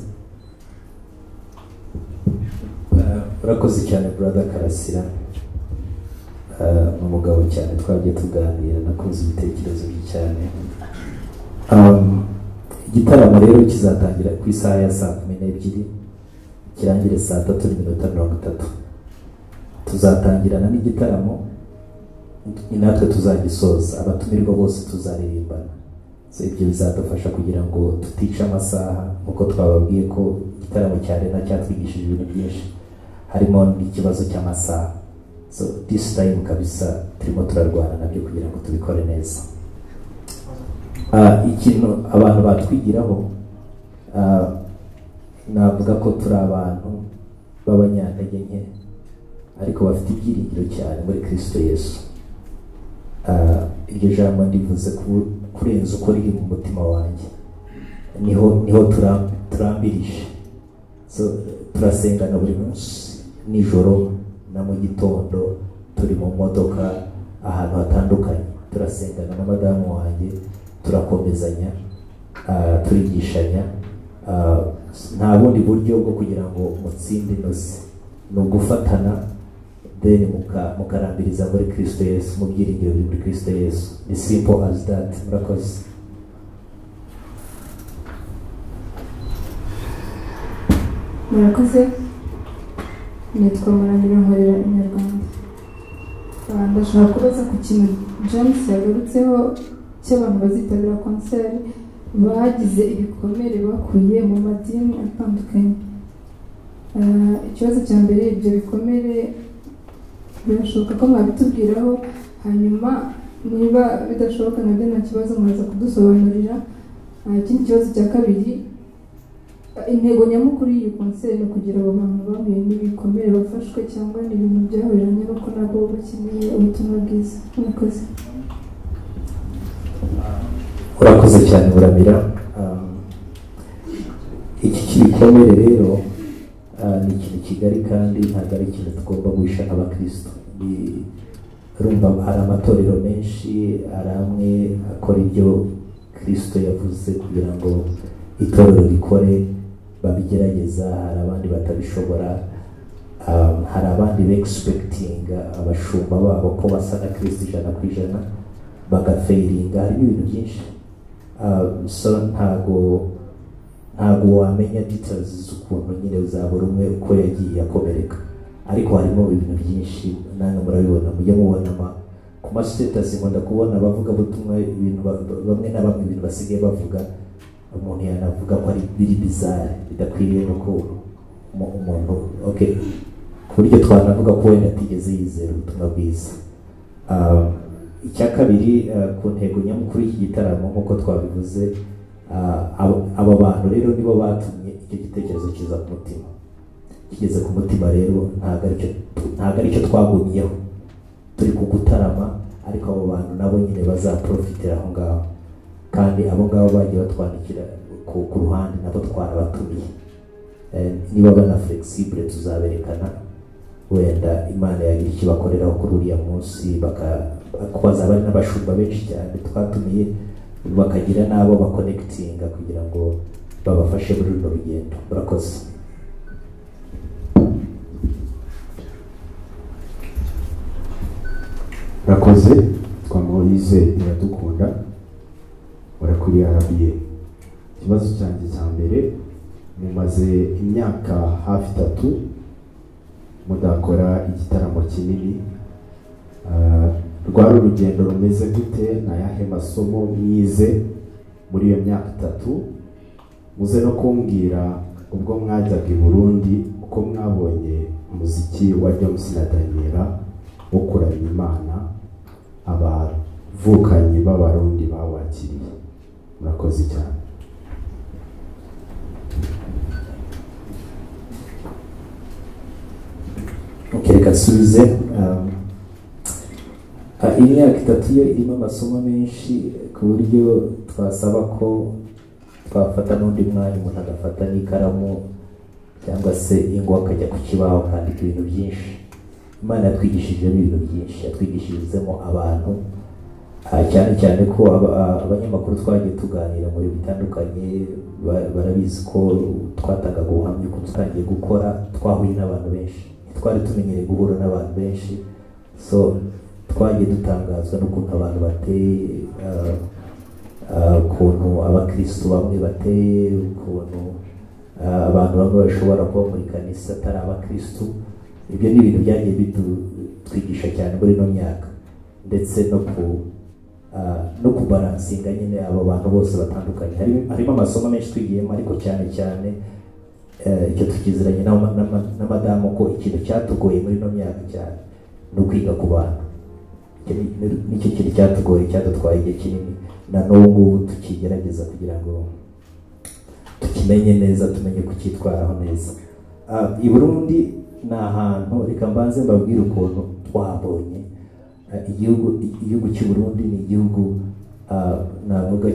Urakoze cyane, brother Karasira. Ni umugabo cyane, twagiye tuganira, nakunze ibitekerezo bye cyane. Igitaramo rero kizatangira ku isaha ya 12:00, kirangire 3:30. Tuzatangirana n'igitaramo, ni natwe tuzagisoza, abatumirwa bose tuzaririmbana. So ibyo bizadufasha kugira ngo tutica amasaha, nk'uko twababwiye ko igitaramo cya Arena cyatwigishije ibintu byinshi, harimo n'ikibazo cy'amasaha. So this time kabisa turimo turarwana nabyo kugira ngo tubikore neza. Ikintu abantu batwigiraho, navuga ko turi abantu b'abanyantege nke ariko bafite ibyiringiro cyane muri Kristo Yesu. Iryo jambo ndivuze kurenza uko riri mu mutima wanjye, niho turambirije. So turasengana buri munsi, nijoro na mu gitondo, turi mu modoka ahantu hatandukanye, turasengana na madamu wanjye, turakomezanya, turigishanya. Nta bundi buryo bwo kugira ngo mutsinde inoze, ni ugufatana, then mukarambiriza muri Kristo Yesu, mu byiringiro biri muri Kristo Yesu. Ni simple as that. Murakoze. Murakoze. Nitwa Muramira, nkorera Inyarwanda. Ndashaka kubaza ku kintu James yagarutseho cy'abantu bazitabira concert bagize ibikomere bakuye mu madini atandukanye. Ikibazo cya mbere, ibyo bikomere birashoboka ko mwabitubwiraho? Hanyuma niba bidashoboka nabyo nta kibazo, muraza kudusobanurira. Ikindi kibazo cya kabiri, intego nyamukuru y'iyi concert ni ukugira abo bantu bahuye n'ibikomere bafashwe, cyangwa ni ibintu byahuriranye nuko nabo bakeneye ubutumwa bwiza? Murakoze. Urakoze cyane, Muramira. Iki kibikomere rero ni ikintu kigari kandi ntabwo ari ikintu tugomba guhisha nk'abakristo. Urumva hari amatorero menshi, hari amwe akora ibyo Kristo yavuze kugira ngo itorero rikore, babigerageza, hari abandi batabishobora. Hari abandi be-expectinga abashumba babo ko basa na Kristo 100%, bagafailinga. Harimo ibintu byinshi. So ntago wamenya details z'ukuntu nyine uzabura umwe uko yagiye akomereka, ariko harimo ibintu byinshi, namwe murabibona, mujye mubona ku ma status. Nkunda kubona abavuga butumwa ibintu bamwe na bamwe, ibintu basigaye bavuga, umuntu yanavuga ko ari biri bizarre, bidakwiriye no ko umuntu, okay, ku buryo twanavuga ko wenda atigeze yizera ubutumwa bwiza. Icya kabiri, ku ntego nyamukuru y'iki gitaramo, nk'uko twabivuze, aba bantu rero nibo batumye icyo gitekerezo kiza ku mutima. Kigeze ku mutima rero, ntabwo aricyo twagumyeho, turi kugutarama, ariko abo bantu nabo nyine bazaprofitira aho ngaho, kandi abo ngabo bagiye batwandikira ku ruhande, nabo twarabatumiye. Niba bana flexible tuzaberekana, wenda Imana yagira icyo bakoreraho kuri uriya munsi, bazaba ari n'abashumba benshi cyane twatumiye, bakagira n'abo bakonekitinga kugira ngo babafashe muri runo rugendo. Murakoze. Murakoze. Twa Moise. Rose Iradukunda kuri RBA. Ikibazo cyanjye cya mbere, mumaze imyaka hafi 3 mudakora igitaramo kinini, rwari urugendo rumeze gute? Nayahe masomo mwize muri iyo myaka 3? Muze no kumbwira ubwo mwajyaga i Burundi uko mwabonye umuziki wa James na Daniela wo kuramya Imana, abavukanyi b'Abarundi bawakiriye. Murakoze cyane. Okay, reka nsubize. Imyaka 3 yo irimo amasomo menshi ku buryo twasaba ko twafata n'undi mwanya, umuntu agafata n'ikaramu cyangwa se ingwa akajya ku kibaho akandika ibintu byinshi. Imana yatwigishijemo ibintu byinshi, yatwigishirizemo abantu, cyane cyane ko abanyamakuru twagiye tuganira mu bihe bitandukanye, barabizi ko twatangaga ubuhamya uko tutangiye gukora, twahuye n'abantu benshi, twari tumenyereye guhura n'abantu benshi, so twagiye dutangazwa n'ukuntu abantu bateye, ukuntu abakristo bamwe bateye, ukuntu abantu bamwe bashobora kuba muri kanisa atari abakristo. Ibyo ni ibintu byagiye bitwigisha cyane muri ino myaka, ndetse no kubalansinga nyine abo bantu bose batandukanye. Harimo amasomo menshi twigiyemo, ariko cyane cyane icyo tukiziranye na madamu ko ikintu cyatugoye muri ino myaka cyane ni ukwiga ku bantu. Nicyo kintu cyatugoye, cyadutwaye igihe kinini, na n'ubu ngubu tukigerageza kugira ngo tukimenye neza, tumenye kucyitwaraho neza. I Burundi ni ahantu, reka mbanze mbabwire ukuntu twabonye igihugu cy'u Burundi. Ni igihugu navuga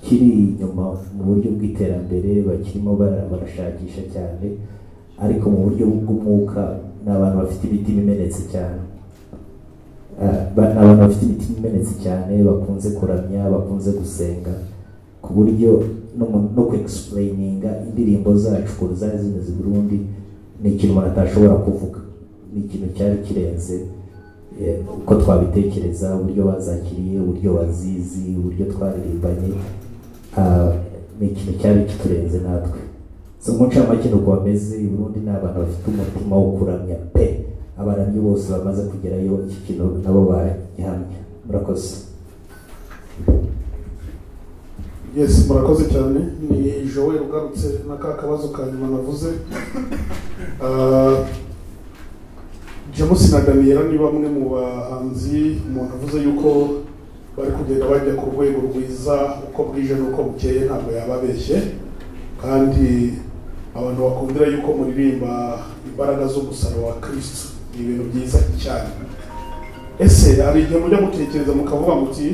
kiri inyuma mu buryo bw'iterambere, bakirimo barashakisha cyane, ariko mu buryo bw'umwuka ni abantu bafite imitima imenetse cyane. Ni abantu bafite imitima imenetse cyane, bakunze kuramya, bakunze gusenga, ku buryo no ku-explaininga indirimbo zacu ukuntu zari zimeze i Burundi ni ikintu umuntu atashobora kuvuga, ni ikintu cyari kirenze uko twabitekereza, uburyo bazakiriye, uburyo bazizi, uburyo twaririmbanye, ni ikintu cyari kiturenze natwe. So mu ncamake ni uko bameze i Burundi, ni abantu bafite umutima wo kuramya pe. Abaramyi bose bamaze kugerayo iki kintu nabo baragihamya. Murakoze. Yes, murakoze cyane. Ni Joel ugarutse na ka kabazo ka nyuma navuze. James na Daniela ni bamwe mu bahanzi umuntu avuze yuko bari kugenda bajya ku rwego rwiza uko bwije n'uko bukeye, ntabwo yababeshye, kandi abantu bakundira yuko muririmba imbaraga z'umusaraba wa Kristo, ni ibintu byiza cyane. Ese hari igihe mujya mutekereza mukavuga muti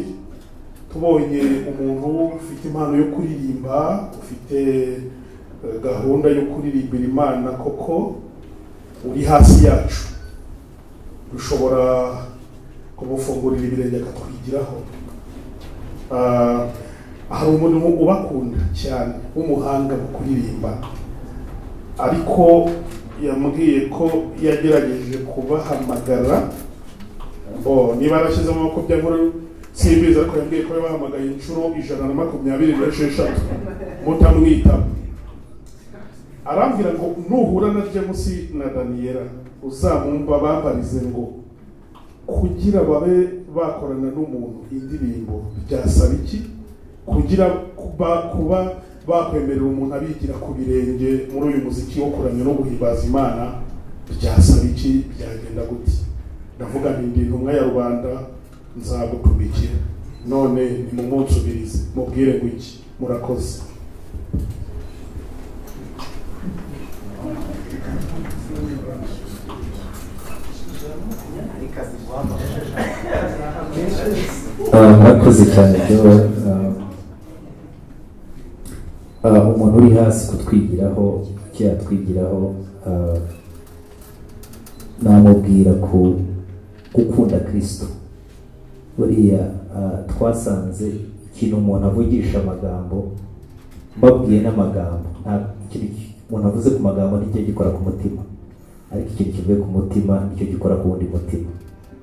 tubonye umuntu ufite impano yo kuririmba, ufite gahunda yo kuririmbira Imana koko uri hasi yacu, dushobora kumufungurira ibirenge akatwigiraho? Hari umuntu ubakunda cyane w'umuhanga mu kuririmba, ariko yambwiye ko yagerageje kubahamagara, niba yarashyizemo amaboko simbizi, ariko yambwiye ko yabahamagaye inshuro 126 mutamwitaba. Arambwira ngo nuhura na James na Daniela uzamumva bambarize ngo kugira babe bakorana n'umuntu indirimbo byasaba iki, kugira kuba bakwemerera umuntu abigira ku birenge muri uyu muziki wo kuramya no guhimbaza Imana byasaba iki, byagenda gute? Ndavuga nti ndi intumwa ya rubanda, nzagutumikira, none nimumunsubirize mubwire ngo iki. Murakoze. Murakoze cyane. Umuntu uri hasi kutwigiraho icyo yatwigiraho, namubwira ku gukunda Kristo. Buriya twasanze ikintu umuntu avugisha amagambo, mbabwiye n'amagambo, nta ikintu umuntu avuze ku magambo nicyo gikora ku mutima, ariko ikintu kivuye ku mutima nicyo gikora ku wundi mutima.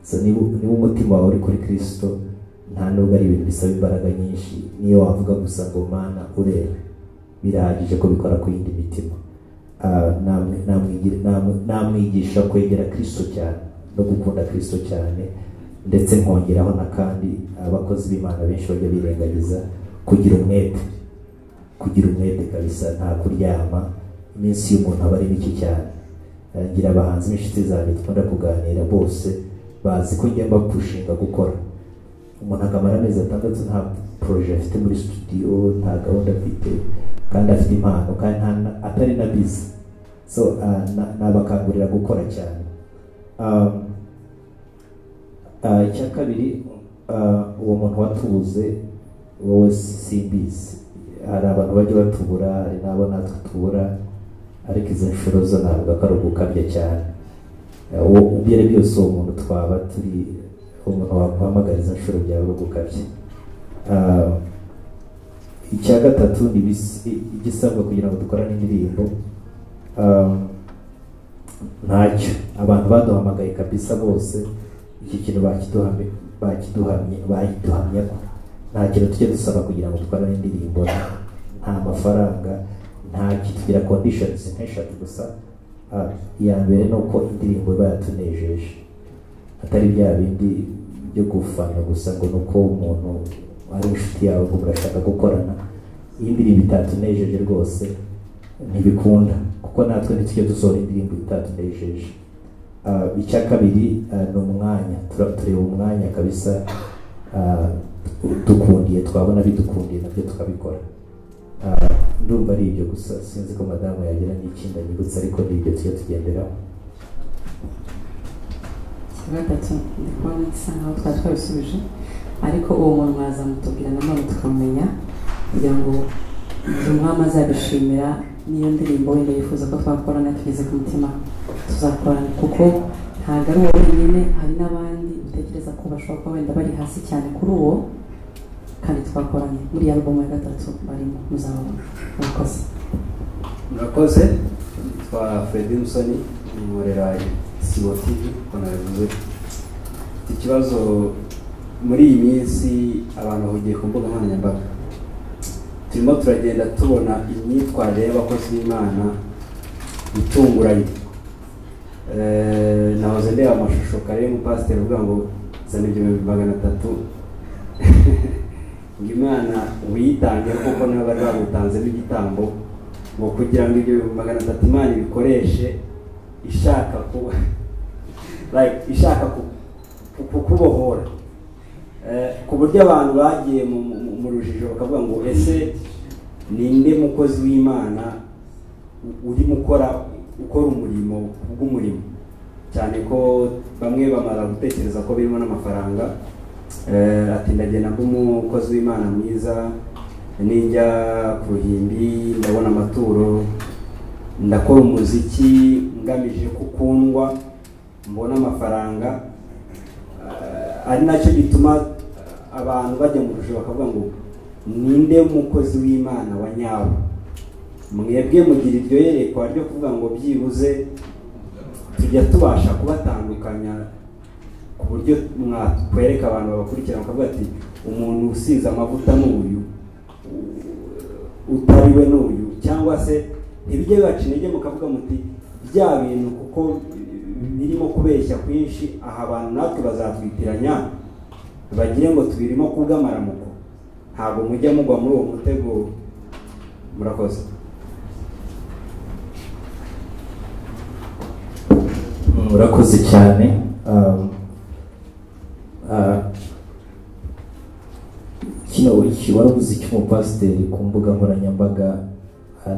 So niba umutima wawe uri kuri Kristo, nta nubwo ari ibintu bisaba imbaraga nyinshi, niyo wavuga gusa ngo Mana urera, birahagije ko bikora ku yindi mitima. Namwigisha kwegera Kristo cyane no gukunda Kristo cyane, ndetse nkongeraho na kandi abakozi b'Imana benshi bajya birengagiza kugira umwete, kugira umwete kabisa, nta kuryama. Iminsi y'umuntu aba ari mike cyane. Ngira abahanzi b'inshuti zanjye dukunda kuganira bose bazi ko njya mbapushinga gukora. Umuntu akamara amezi 6 nta projet afite muri studio, nta gahunda afite, kandi afite impano kandi atari na busy. So nabakangurira gukora cyane. Icya kabiri, uwo muntu watubuze wowe simbizi, hari abantu bajya batubura, hari n'abo natwe tubura, ariko izo nshuro zo navuga ko ari ugukabya cyane. Ibyo ari byose uwo muntu twaba turi, umuntu waguhamagara izo nshuro byaba ari ugukabya. Icya gatatu ni igisabwa kugira ngo dukorane indirimbo. Ntacyo abantu baduhamagaye kabisa bose, iki kintu bakiduhamye ko nta kintu tujya dusaba kugira ngo dukorane indirimbo, nta mafaranga, nta kitugira conditions nk'eshatu gusa. Iya mbere ni uko indirimbo iba yatunejeje, atari bya bindi byo gufana gusa ngo ni uko umuntu ari inshuti yawe ngo murashaka gukorana. Iyi ndirimbo itatunejeje rwose ntibikunda, kuko natwe ntitujya dusohora indirimbo itatunejeje. Icya kabiri ni umwanya, tureba umwanya kabisa, dukundiye twabona bidukundiye nabyo tukabikora. Ndumva ari ibyo gusa, sinzi ko madamu yagira n'ikindi anyibutsa, ariko ni ibyo tujya tugenderaho. Icya gatatu ndi kubona gisa nkaho twari twabisubije, ariko uwo muntu mwazamutubwira nanone tukamumenya, kugira ngo umwami azabishimira n'iyo ndirimbo wenda yifuza ko twakorana tugeze ku mutima tuzakorana, kuko ntabwo ari uwo wenyine, hari n'abandi utekereza ko bashobora kuba wenda bari hasi cyane kuri uwo, kandi twakoranye muri album ya 3 barimo, muzabona. Murakoze. Murakoze. Nitwa Freddy Musoni, nkorera Sibo TV, uko nabivuze. Ikibazo muri iyi minsi abantu bahugiye ku mbuga nkoranyambaga, turimo turagenda tubona imyitwarire y'abakozi b'Imana itunguranye. Nahoze ndeba amashusho kare y'umupasiteri uvuga ngo zana 300,000 ngo Imana uyitange kuko niba bari bamutanzemo igitambo, ngo kugira ngo ibyo 300 Imana ibikoreshe ishaka ku like ishaka kukubohora, ku buryo abantu bagiye mu rujijo bakavuga ngo ese ninde mukozi w'Imana urimo ukora umurimo bw'umurimo, cyane ko bamwe bamara gutekereza ko birimo n'amafaranga. Ati ndagenda mba umukozi w'Imana mwiza, ninjya ku ruhimbi ndabona amaturo, ndakora umuziki ngamije kukundwa mbona amafaranga. Ari nacyo gituma abantu bajya mu rujijo bakavuga ngo ninde mukozi w'Imana wa nyawe? Mwebwe mugira iryo yerekwa ryo kuvuga ngo byibuze tujya tubasha kubatandukanya, ku buryo mwakwereka abantu babakurikira bakavuga ati umuntu usize amavuta n'uyu, utari we n'uyu, cyangwa se ntibijye bibaca intege mukavuga muti bya bintu kuko birimo kubeshya kwinshi, aha abantu natwe bazatwitiranya bagire ngo tubirimo kubw'amaramuko. Ntabwo mujya mugwa muri uwo mutego. Murakoze. Murakoze cyane. Kino iki warabuze icy'umupasiteri ku mbuga nkoranyambaga,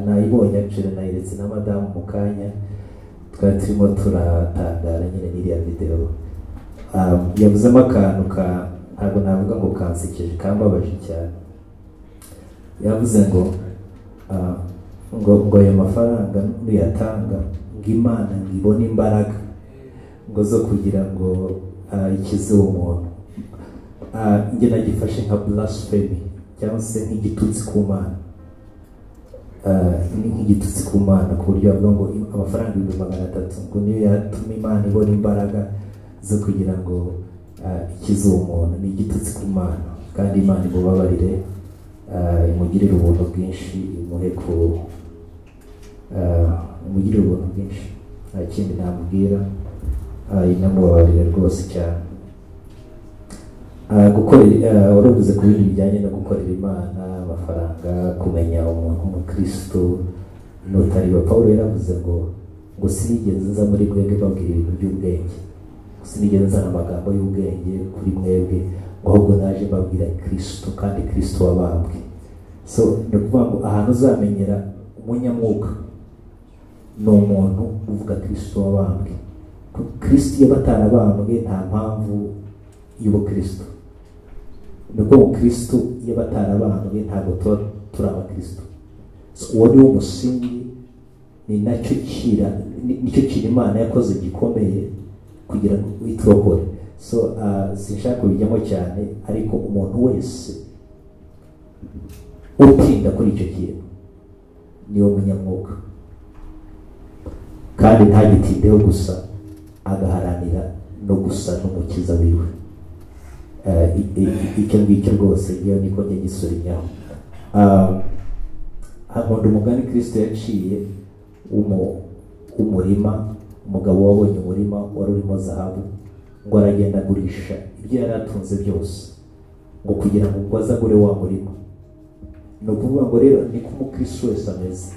nayibonye actually nayiretse na madamu mu kanya, twari turimo turatangara nyine n'iriya video. Yavuzemo akantu ka ntabwo navuga ngo kansekeje, kambabaje cyane. Yavuze ngo ngo ayo mafaranga nuyatanga ngo Imana ngibone imbaraga ngo zo kugira ngo ikize uwo muntu. Njye nagifashe nka blasphemy cyangwa se nk'igitutsi ku Mana, nk'igitutsi ku Mana, ku buryo bavuga ngo amafaranga 300,000 ngo niyo yatuma Imana ibona imbaraga zo kugira ngo ikize uwo muntu. Ni igitutsi ku Mana, kandi Imana imubabarire, imugirire ubuntu bwinshi, imuhe ku imugirire ubuntu bwinshi, nta kindi namubwira, inamubabarire rwose cyane. Gukorera, waravuze ku bintu bijyanye no gukorera Imana, amafaranga, kumenya umuntu w'umukristo n'utari we. Pawulo yaravuze ngo sinigeze nza muri mwebwe mbabwira ibintu by'ubwenge, sinigeze nzana amagambo y'ubwenge kuri mwebwe, ngo ahubwo naje mbabwira Kristo, kandi Kristo wabambwe. So ni ukuvuga ngo ahantu uzamenyera umunyamwuka ni umuntu uvuga Kristo wabambwe. Kristo iyo batarabambwe nta mpamvu y'ubukristo. Ni ukuvuga ngo Kristo iyo batarabambwe ntabwo tuba turi abakristo. So uwo ni wo musingi, ni nacyo kira, nicyo kintu Imana yakoze gikomeye kugira ngo iturokore. So sinshaka kubijyamo cyane, ariko umuntu wese utinda kuri icyo kintu niwo munyamwuka, kandi ntagitindeho gusa, agaharanira no gusa n'umukiza wiwe. Icyo ngicyo rwose ngewe niko njya gisurinyaho. Nkunda umugani Kristo yaciye w'umurima, umugabo wabonye umurima wari urimo zahabu, ngo aragenda agurisha ibyo yari atunze byose ngo kugira ngo aze agure wa murima. Ni ukuvuga ngo rero niko umukristo wese ameze.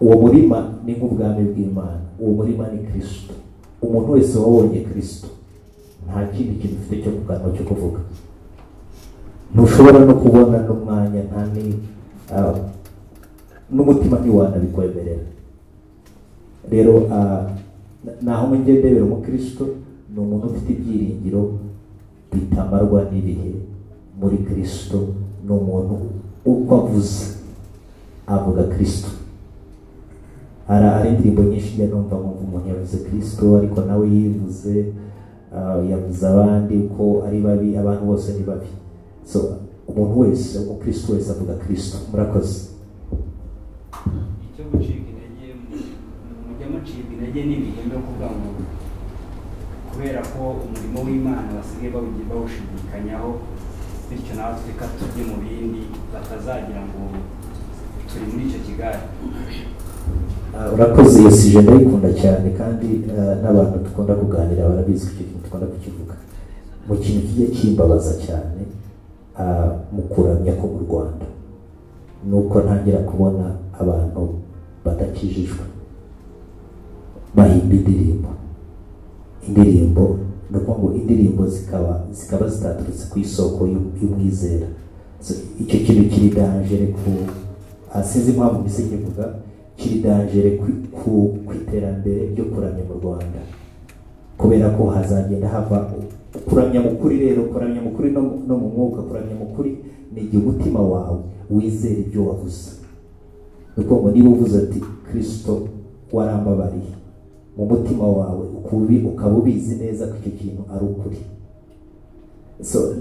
Uwo murima ni nk'ubwami bw'Imana, uwo murima ni Kristo. Umuntu wese wabonye Kristo nta kindi kintu ufite cyo ku kanwa cyo kuvuga, ntushobora no kubona n'umwanya, nta n'umutima ntiwanabikwemerera. Rero naho njye ndebera umukristo ni umuntu ufite ibyiringiro bitamarwa n'ibihe muri Kristo, ni umuntu uko avuze avuga Kristo. Hari indirimbo nyinshi njya numva nkumva umuntu yavuze Kristo, ariko nawe yivuze, yavuze abandi ko ari babi, abantu bose ni babi. So umuntu wese, umukristo wese avuga Kristo. Murakoze. Icyo gucika intege, mujya mucibwa intege n'ibihe byo kuvuga ngo kubera ko umurimo w'Imana basigaye bawushidikanyaho, bityo natwe reka tujye mu bindi batazagira ngo turi muri icyo kigare. Urakoze, iyo sije ndayikunda cyane, kandi n'abantu dukunda kuganira barabizi ko icyo kintu dukunda kukivuga. Mu kintu kijya kimbabaza cyane mu kuramya ko mu Rwanda, ni uko ntangira kubona abantu badakijijwe bahimba indirimbo. Indirimbo ni ukuvuga ngo indirimbo zikaba zitaturutse ku isoko y'umwizera. So icyo kintu kiri dangere ku, sinzi impamvu mbise nkivuga, kiri dangere ku iterambere ryo kuramya mu Rwanda, kubera ko hazagenda hava kuramya mu kuri. Rero kuramya mu kuri no mu mwuka, kuramya mu kuri ni igihe umutima wawe wizera ibyo wavuze. Ni ukuvuga ngo niba uvuze ati Kristo warambabariye, mu mutima wawe ukaba ubizi neza ko icyo kintu ari ukuri. So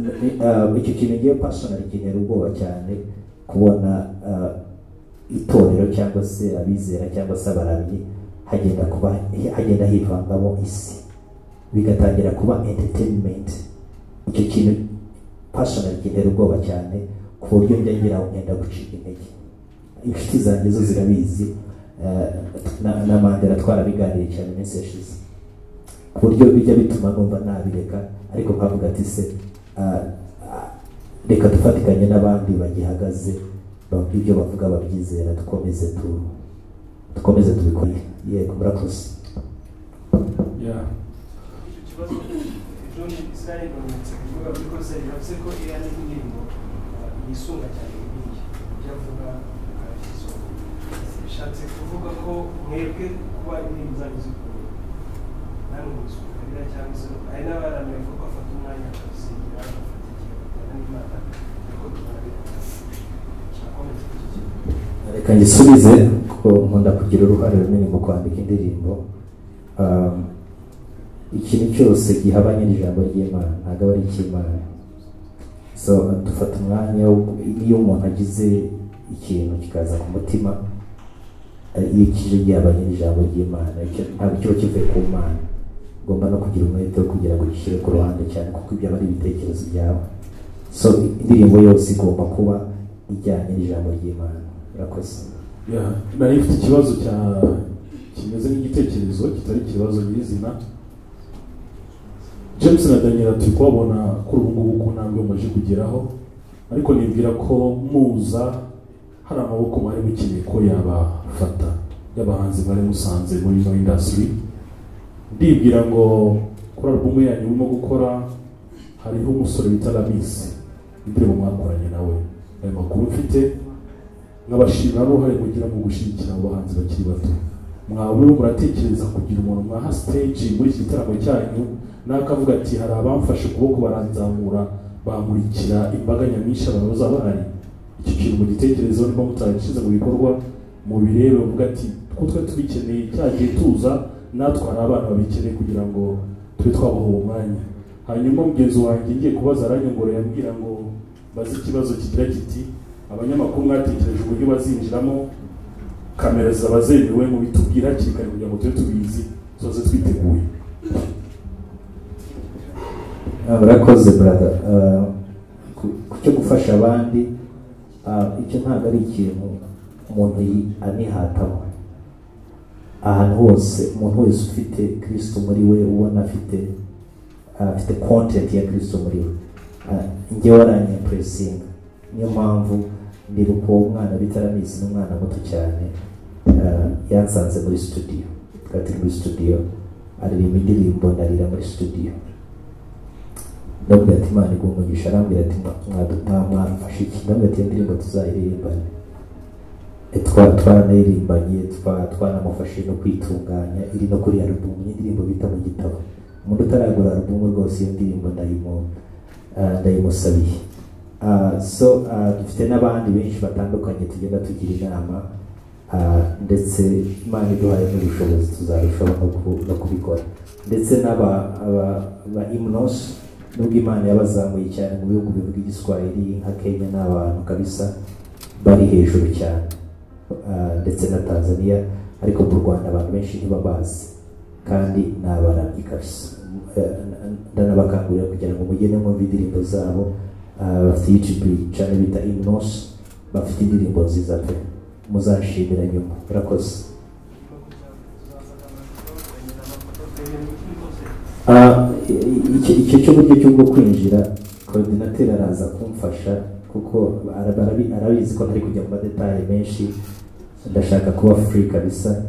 icyo kintu ngiye personally kintera ubwoba cyane, kubona itorero cyangwa se abizera cyangwa se abaramyi hagenda hivangamo isi, bigatangira kuba entertainment. Icyo kintu personally kintera ubwoba cyane, ku buryo njya ngira aho ngenda gucika intege. Inshuti zanjye zo zirabizi, na Mandela twarabiganiriye cyane iminsi yashize, ku buryo bijya bituma numva nabireka, ariko nkavuga ati se reka dufatikanye n'abandi bagihagaze, ibyo bavuga babyizera, dukomeze tubikore. Yego, murakoze. Icyo kibazo John Israel Bamutse kuvuga muri concert yavuze ko iriya ni indirimbo yisunga cyane Bibiliya, ibyo avuga akabisoma. Bishatse kuvuga ko mwebwe kuba indirimbo zanyu zikomeye namwe muzisunga Bibiliya, cyangwa se hari n'abaramye bavuga ko bafata umwanya bakazigira, bagafata igihe bakajyana n'Imana, ariko tubona bikora. Reka ngisubize, kuko nkunda kugira uruhare runini mu kwandika indirimbo. Ikintu cyose gihabanye n'ijambo ry'Imana ntabwo aba ari icy'Imana. So dufata umwanya, iyo umuntu agize ikintu kikaza ku mutima, iyo kije gihabanye n'ijambo ry'Imana, ntabwo kiba kivuye ku Mana. Ugomba no kugira umwete wo kugira ngo ugishyire ku ruhande cyane, kuko ibyo aba ari ibitekerezo byawe. So indirimbo yose igomba kuba ijyanye n'ijambo ry'Imana. Urakoze. Nari mfite ikibazo kimeze nk'igitekerezo kitari ikibazo nyirizina. James na Daniel turi kubabona kuri ubu ngubu ku ntambwe mumaze kugeraho, ariko nibwira ko muza hari amaboko mwari mukeneye ko yabafata y'abahanzi mwari musanze muri ino industry. Ndibwira ngo kuri album yanyu murimo gukora hariho umusore bita Lamis, indirimbo mwakoranye nawe, ayo makuru mfite nkabashimira n'uruhare mugira mu gushyigikira abo bahanzi bakiri bato. Mwaba muratekereza kugira umuntu mwaha stage muri iki gitaramo cyanyu n'akavuga ati hari abamfashe ukuboko baranzamura bamurikira imbaga nyamwinshi abantu bazaba bahari? Iki kintu mugitekerezeho, niba mutaragishyize mu bikorwa mubirebe, muvuga ati kuko twe tubikeneye cyagiye tuza natwe hari abana babikeneye kugira ngo tube twabaha uwo mwanya. Hanyuma mugenzi wanjye ngiye kubaza aranyongora yambwira ngo baze ikibazo kigira kiti abanyamakuru mwatekereje uburyo bazinjiramo, kamera zaba zemewe, mubitubwira hakiri kare kugira ngo tube tubizi tuze twiteguye. Murakoze brother. Ku cyo gufasha abandi, icyo ntabwo ari ikintu umuntu anihatamo. Ahantu hose umuntu wese ufite Kristo muri we, ubona afite content ya Kristo muri we, njyewe aranyimpressinga. Niyo mpamvu ndibuka uwo mwana bita Ramisi, ni umwana muto cyane, yansanze muri studio, twari turi muri studio aririmba indirimbo, ndarira muri studio. Ndamubwira ati Imana iguhe umugisha, arambwira ati mwamfashe iki? Ndamubwira ati iyo ndirimbo tuzayiririmbane. Twaranayirimbanye, twanamufashije no kwitunganya, iri no kuri album, indirimbo bita mu gitabo. Umuntu utaragura album rwose iyo ndirimbo ndayimusabiye. So dufite n'abandi benshi batandukanye tugenda tugira inama, ndetse Imana iduhaye n'ubushobozi tuzarushaho no kubikora. Ndetse n'aba Imnos, nubwo Imana yabazamuye cyane mu bihugu bivuga Igiswahili nka Kenya, n'abantu kabisa bari hejuru cyane, ndetse na Tanzania, ariko mu Rwanda abantu benshi ntibabazi kandi ni abaramyi kabisa. Ndanabakangurira kugira ngo mugende mwumve indirimbo zabo. Bafite YouTube channel bita Imnos, bafite indirimbo nziza pe, muzashimira nyuma. Murakoze. Icyo cy'uburyo cy'ubwo kwinjira, coordinateur araza kumfasha kuko arabizi ko ntari kujya mu madetaye menshi, ndashaka kuba free kabisa.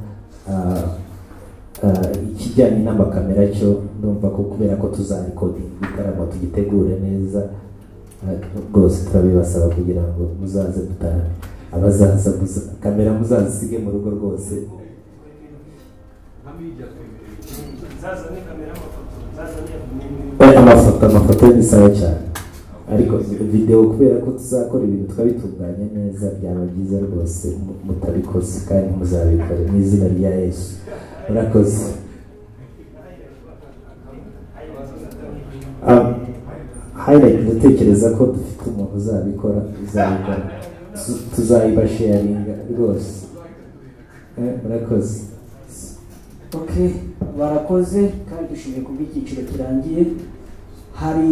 Ikijyanye n'amakamera cyo ndumva ko kubera ko tuzarekodinga igitaramo tugitegure neza rwose, turabibasaba kugira ngo muzaze mutane, abazaza kamera muzazisige mu rugo rwose. Amafoto ni sawa cyane, ariko video kubera ko tuzakora ibintu tukabitunganya neza byaba byiza rwose mutabikoze, kandi muzabikore mu izina rya Yesu. Murakoze. Highlight ndatekereza ko dufite umuntu uzabikora, tuzayibasharinga rwose. Murakoze. Okay, barakoze kandi dushimiye kubw'icyiciro kirangiye. Hari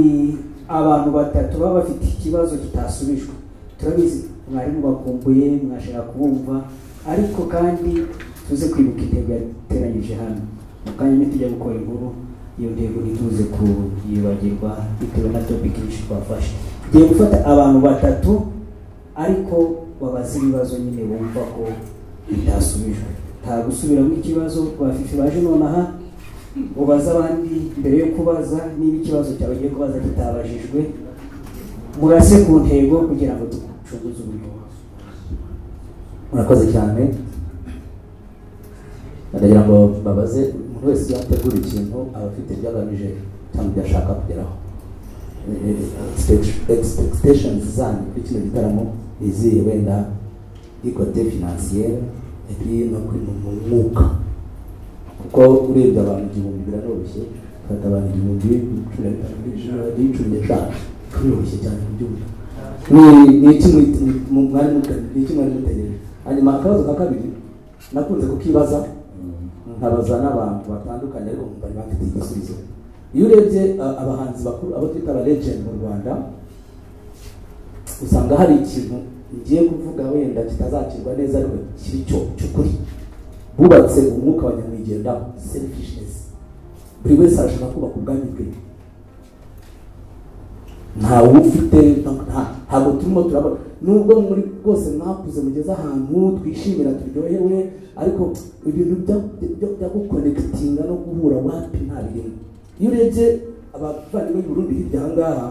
abantu batatu baba bafite ikibazo kitasubijwe, turabizi mwari mubakumbuye, mwashaka kubumva, ariko kandi tuze kwibuka intego yateranyije hano. Mu kanya nitujya gukora inkuru, iyo ntego ntituze kuyibagirwa bitewe na topic nyinshi twafashe. Ngiye gufata abantu batatu ariko babaze ibibazo nyine bumva ko bitasubijwe. Nta gusubiramo ikibazo bafite baje nonaha, ubaza abandi mbere yo kubaza niba ikibazo cyawe ugiye kubaza kitabajijwe, murase ku ntego kugira ngo ducunguze uburyo. Murakoze cyane. Ndagira ngo mbabaze, umuntu wese yategura ikintu aba afite ibyo agamije cyangwa ibyo ashaka kugeraho. Expectations zanyu kuri kino gitaramo izihe, wenda ikote financiere et puis no kuri mu mwuka, kuko urebye abantu 1000 biraroroshye, ufata abantu 1000 15 biroroshye cyane kubyumva. Ni iki mwari mutegereje? Hanyuma akabazo ka kabiri nakunze kukibaza, Nkabaza n'abantu batandukanye, ariko bari bafite igisubizo. Iyo urebye abahanzi bakuru, abo twita aba legend mu Rwanda, usanga hari ikintu ngiye kuvuga wenda kitazakirwa neza, ariko kiri cyo cy'ukuri: bubatse umwuka wa nyamwigendaho, selfishness. Buri wese arashaka kubaka ubwami bwe, ntawe ufite, ntabwo turimo turabona. Nubwo muri rwose mwakuze, mugeze ahantu twishimira, turyohewe, ariko ibintu byo guconnectinga no guhura, wapi, nta birimo. Iyo urebye abavandimwe b'i Burundi hirya aha ngaha,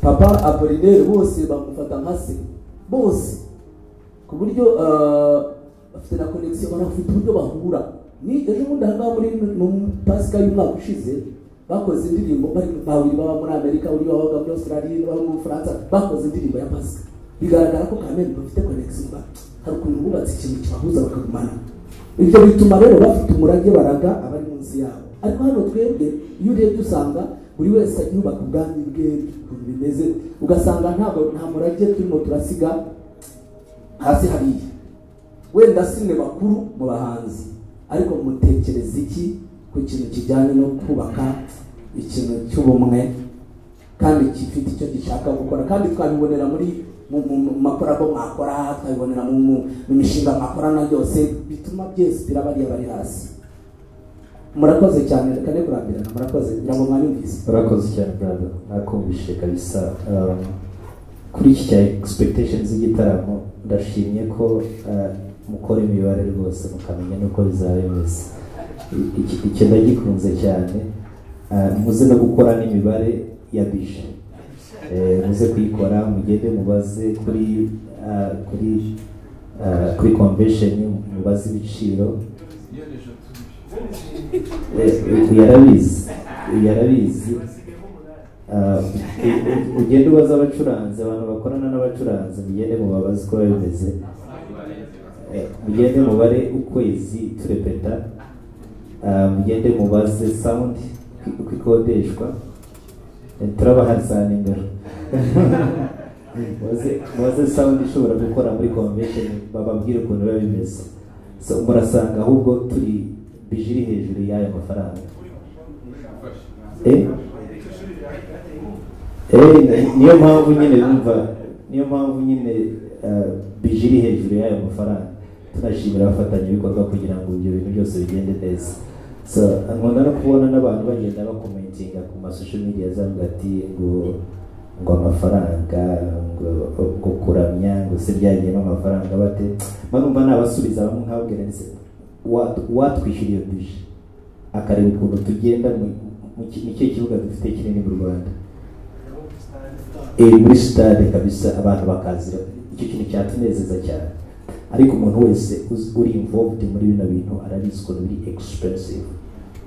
Papa Apollinaire bose bamufata nka se bose, ku buryo bafite na connection, banafite uburyo bahura. Ni ejo bundi aha ngaha muri mu Pasika y'umwaka ushize bakoze indirimbo bari babiri, baba muri Amerika, uri babaga muri Australia, baba mu Bufaransa, bakoze indirimbo ya Pasika. Bigaragara ko kamere bafite connection, hari ukuntu bubatse ikintu kibahuza bakagumana. Ibyo bituma rero bafite umurage baraga abari munsi yabo. Ariko hano twebwe, iyo urebye usanga buri wese yubaka ubwami bwe, ukuntu bimeze, ugasanga ntabwo nta murage turimo turasiga hasi hariya. Wenda si mwe bakuru mu bahanzi, ariko mutekereza iki ku kintu kijyanye no kubaka ikintu cy'ubumwe kandi gifite icyo gishaka gukora? Kandi twabibonera muri mu macollabo mwakora, twabibonera mu mishinga mwakorana yose, bituma byesipira bariya bari hasi. Murakoze cyane, reka ne kurambirana. Murakoze, ngira ngo mwanyumvise. Urakoze cyane, brother, nakumvishe kabisa. Kuri iki cya expectations z'igitaramo, ndashimye ko mukora imibare rwose mukamenya n'uko bizaba bimeze. Icyo ndagikunze cyane. Muze no gukora n'imibare ya budget, muze kuyikora, mugende mubaze kuri convention, mubaze ibiciro. Yarabizi, yarabizi. Ugende ubaze abacuranzi, abantu bakorana n'abacuranzi, mugende mubabaze uko biba bimeze. Mugende mubare ukwezi turepeta. Mugende mubaze sound uko ikodeshwa. Turabaha za nimero. Mubaze sound ishobora gukora muri convention, bababwire ukuntu biba bimeze. So, murasanga ahubwo turi budget iri hejuru y'ayo mafaranga. Niyo mpamvu nyine bumva, niyo mpamvu nyine budget iri hejuru y'ayo mafaranga. Tunashimira abafatanyabikorwa kugira ngo ibyo bintu byose bigende neza. So nkunda no kubona n'abantu bagenda bacommentinga ku ma social media, zavuga ati ngo amafaranga, ngo kuramya, ngo se byagiyemo amafaranga bate? Mba numva nabasubiza bamwe nkababwira nti se watwishyura iyo budget, akareba ukuntu tugenda mu kihe kibuga dufite kinini mu Rwanda, muri stade kabisa, abantu bakazira, icyo kintu cyatunezeza cyane. Ariko umuntu wese uri involved muri bino bintu arabizi ukuntu biri expensive,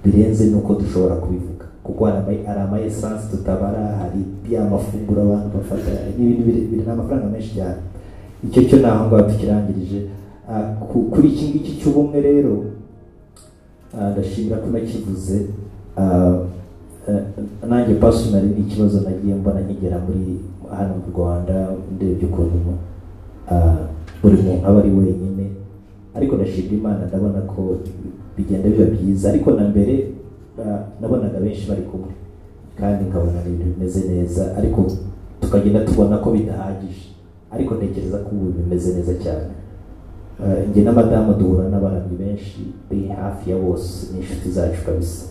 birenze nuko dushobora kubivuga, kuko hari ama essence tutabara, hari ya mafunguro abantu bafata, n'ibintu biri amafaranga menshi cyane. Icyo cyo naho ngaho tukirangirije. Kuri iki ngiki cy'ubumwe rero, ndashimira ko nakivuze. Nanjye personally ni ikibazo nagiye mbona nkigera muri hano mu Rwanda, ndebye ukuntu buri muntu aba ari wenyine. Ariko ndashimira Imana, ndabona ko bigenda biba byiza. Ariko na mbere nabonaga benshi bari kumwe kandi nkabona ni ibintu bimeze neza, ariko tukagenda tubona ko bidahagije. Ariko ntekereza ko ubu bimeze neza cyane. Njye na madamu duhura n'abaramyi benshi, bari hafi ya bose ni inshuti zacu kabisa,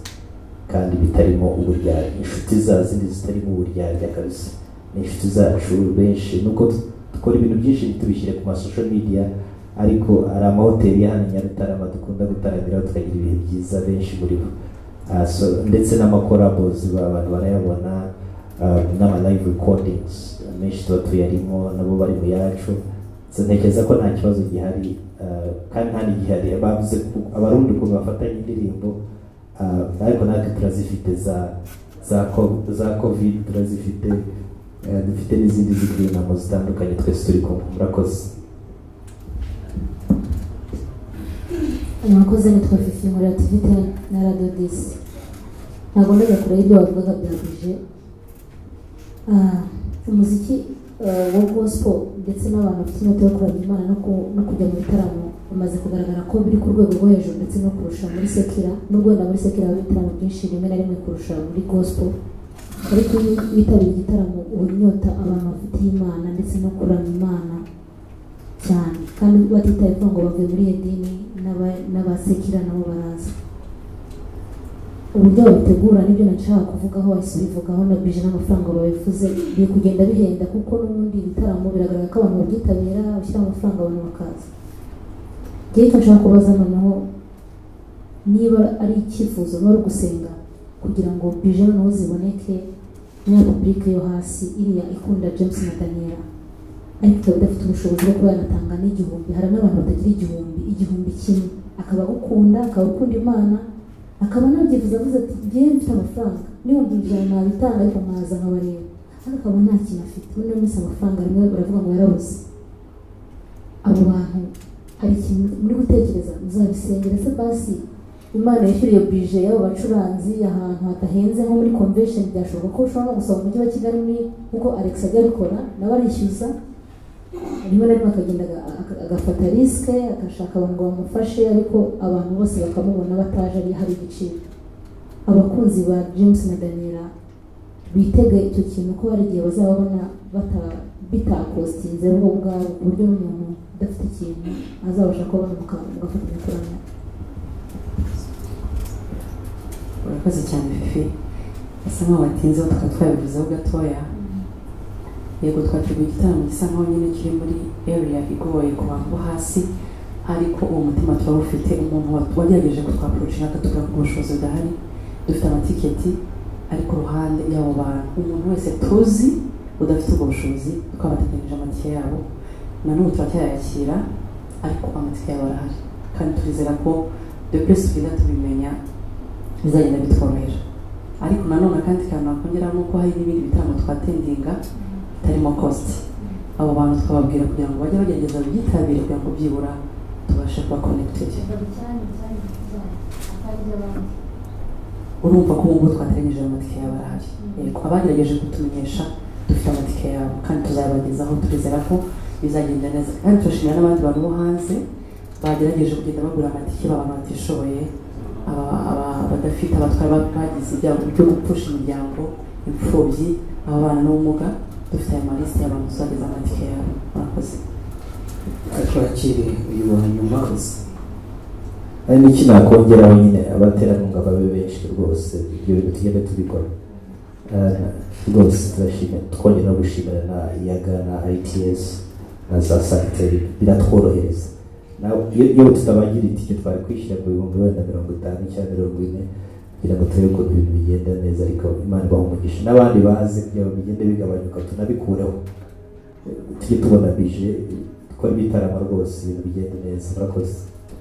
kandi bitarimo uburyarya, inshuti za zindi zitarimo uburyarya kabisa, ni inshuti zacu benshi. Nuko dukora ibintu byinshi ntitubishyire ku ma social media, ariko hari amahoteli ya hano i Nyarutarama dukunda gutaramiraho, tukagira ibihe byiza benshi muri bo. So, ndetse n'amacollabos abantu barayabona, n'ama live recordings menshi tuba tuyarimo, nabo bari mu yacu. So ntekereza ko nta kibazo gihari, kandi nta n'igihari. Bavuze Abarundi ukuntu bafatanya indirimbo, ariko natwe turazifite za COVID turazifite, dufite n'izindi z'inama zitandukanye, twese turi kumwe. Murakoze. Murakoze, nitwa Fifi, nkorera TV 10 na Radio 10. Ntabwo ndajya kure y'ibyo bavugaga bya budget. Umuziki wa gospel ndetse n'abantu bafite inyota yo kuramya Imana no kujya mu bitaramo bamaze Bimaze kugaragara ko biri ku rwego rwo hejuru ndetse no kurusha muri secular, nubwo wenda muri secular haba ibitaramo byinshi rimwe na rimwe kurusha muri gospel, ariko iyo witabiriye igitaramo uba inyota abantu bafitiye Imana ndetse no kuramya Imana cyane, kandi batitaye kuvuga ngo bavuye muri iyo dini n'abasecular nabo baraza. Uburyo babitegura nibyo nashaka kuvugaho, wahise ubivugaho na budget n'amafaranga babivuze biri kugenda bihenda, kuko n'ubundi ibitaramo biragaragara ko abantu babyitabira, bashyira amafaranga abantu bakaza. Njyewe icyo nshaka kubaza noneho, niba ari icyifuzo niba ari ugusenga kugira ngo budget noneho ziboneke ya public yo hasi iriya ikunda James na Daniella ariko ikaba idafite ubushobozi bwo kuba yanatanga n'igihumbi. Hari n'abantu batagira igihumbi kimwe, akaba agukunda, akaba akunda Imana, akaba anabyifuza avuze ati njyewe mfite amafaranga n'ibihumbi 100 nabitanga ariko nkaza nkabareba, ariko akaba nta kintu afite. Muri ino minsi amafaranga rimwe baravuga ngo yarabuze. Abo bantu hari ikintu muri gutekereza muzabisengera se basi Imana yishyura iyo budget y'abo bacuranzi ahantu hadahenze nko muri convention? Byashoboka ko ushobora no gusaba umujyi wa Kigali muri nkuko Alex ajya abikora, nawe arishyuza rimwe na rimwe akagenda agafata risque, agashaka abantu ngo bamufashe, ariko abantu bose bakamubona bataje ari hari igiciro. Abakunzi ba James na Daniella bitege icyo kintu ko hari igihe bazababona bitakostinze bo ubwabo, ku buryo n'umuntu udafite ikintu azabasha kubona mugafatanya kuramya. Urakoze cyane Fifi, asa nkaho watinzeho tukaba twabivuzeho gatoya. Yego, twateguye igitaramo gisa nkaho nyine kiri muri area igoye ku bantu bo hasi, ariko uwo mutima turawufite. Umuntu wagerageje kutwapproachinga akatubwira ko ubushobozi budahari, dufite amatiketi ari ku ruhande y'abo bantu. Umuntu wese tuzi udafite ubwo bushobozi twabateganyije amatike yabo, na n'ubu turacyayakira, ariko amatike yabo arahari kandi turizera ko de plus tugenda tubimenya bizagenda bitworohera. Ariko nanone akandi kantu nakongeraho ni uko hari n'ibindi bitaramo twattendinga bitarimo cost. Abo bantu twababwira kugira ngo bajye bagerageza babyitabire kugira ngo byibura tubashe kuba connected. Urumva ko ubu ngubu twateganyije amatike yabo arahari. Yego, abagerageje kutumenyesha dufite amatike yabo kandi tuzayabagezaho, turizera ko bizagenda neza. Kandi turashimira n'abandi bantu bo hanze bagerageje kugenda bagura amatike b'abantu batishoboye, badafite abatwara, bagize ibyago byo gupfusha imiryango, imfubyi, ababana n'ubumuga. Dufite aya malisite y'abantu tuzageza amatike yabo. Murakoze. Twakire uyu wa nyuma. Hari n'iki nakongeraho nyine, abaterankunga babe benshi rwose, ibyo bintu tugenda tubikora. Rwose turashimira, twongera no gushimira na Iyaga na ITS na za Saniteri, biratworohereza. Iyo tutabagira itike twari kwishyira ku bihumbi wenda 50 cyangwa 40 kugira ngo turebe ko ibintu bigenda neza, ariko Imana ibaha umugisha n'abandi bazi kugira ngo bigende bigabanyuka tunabikureho, tujye tubona budget dukora ibitaramo rwose ibintu bigende neza. Murakoze.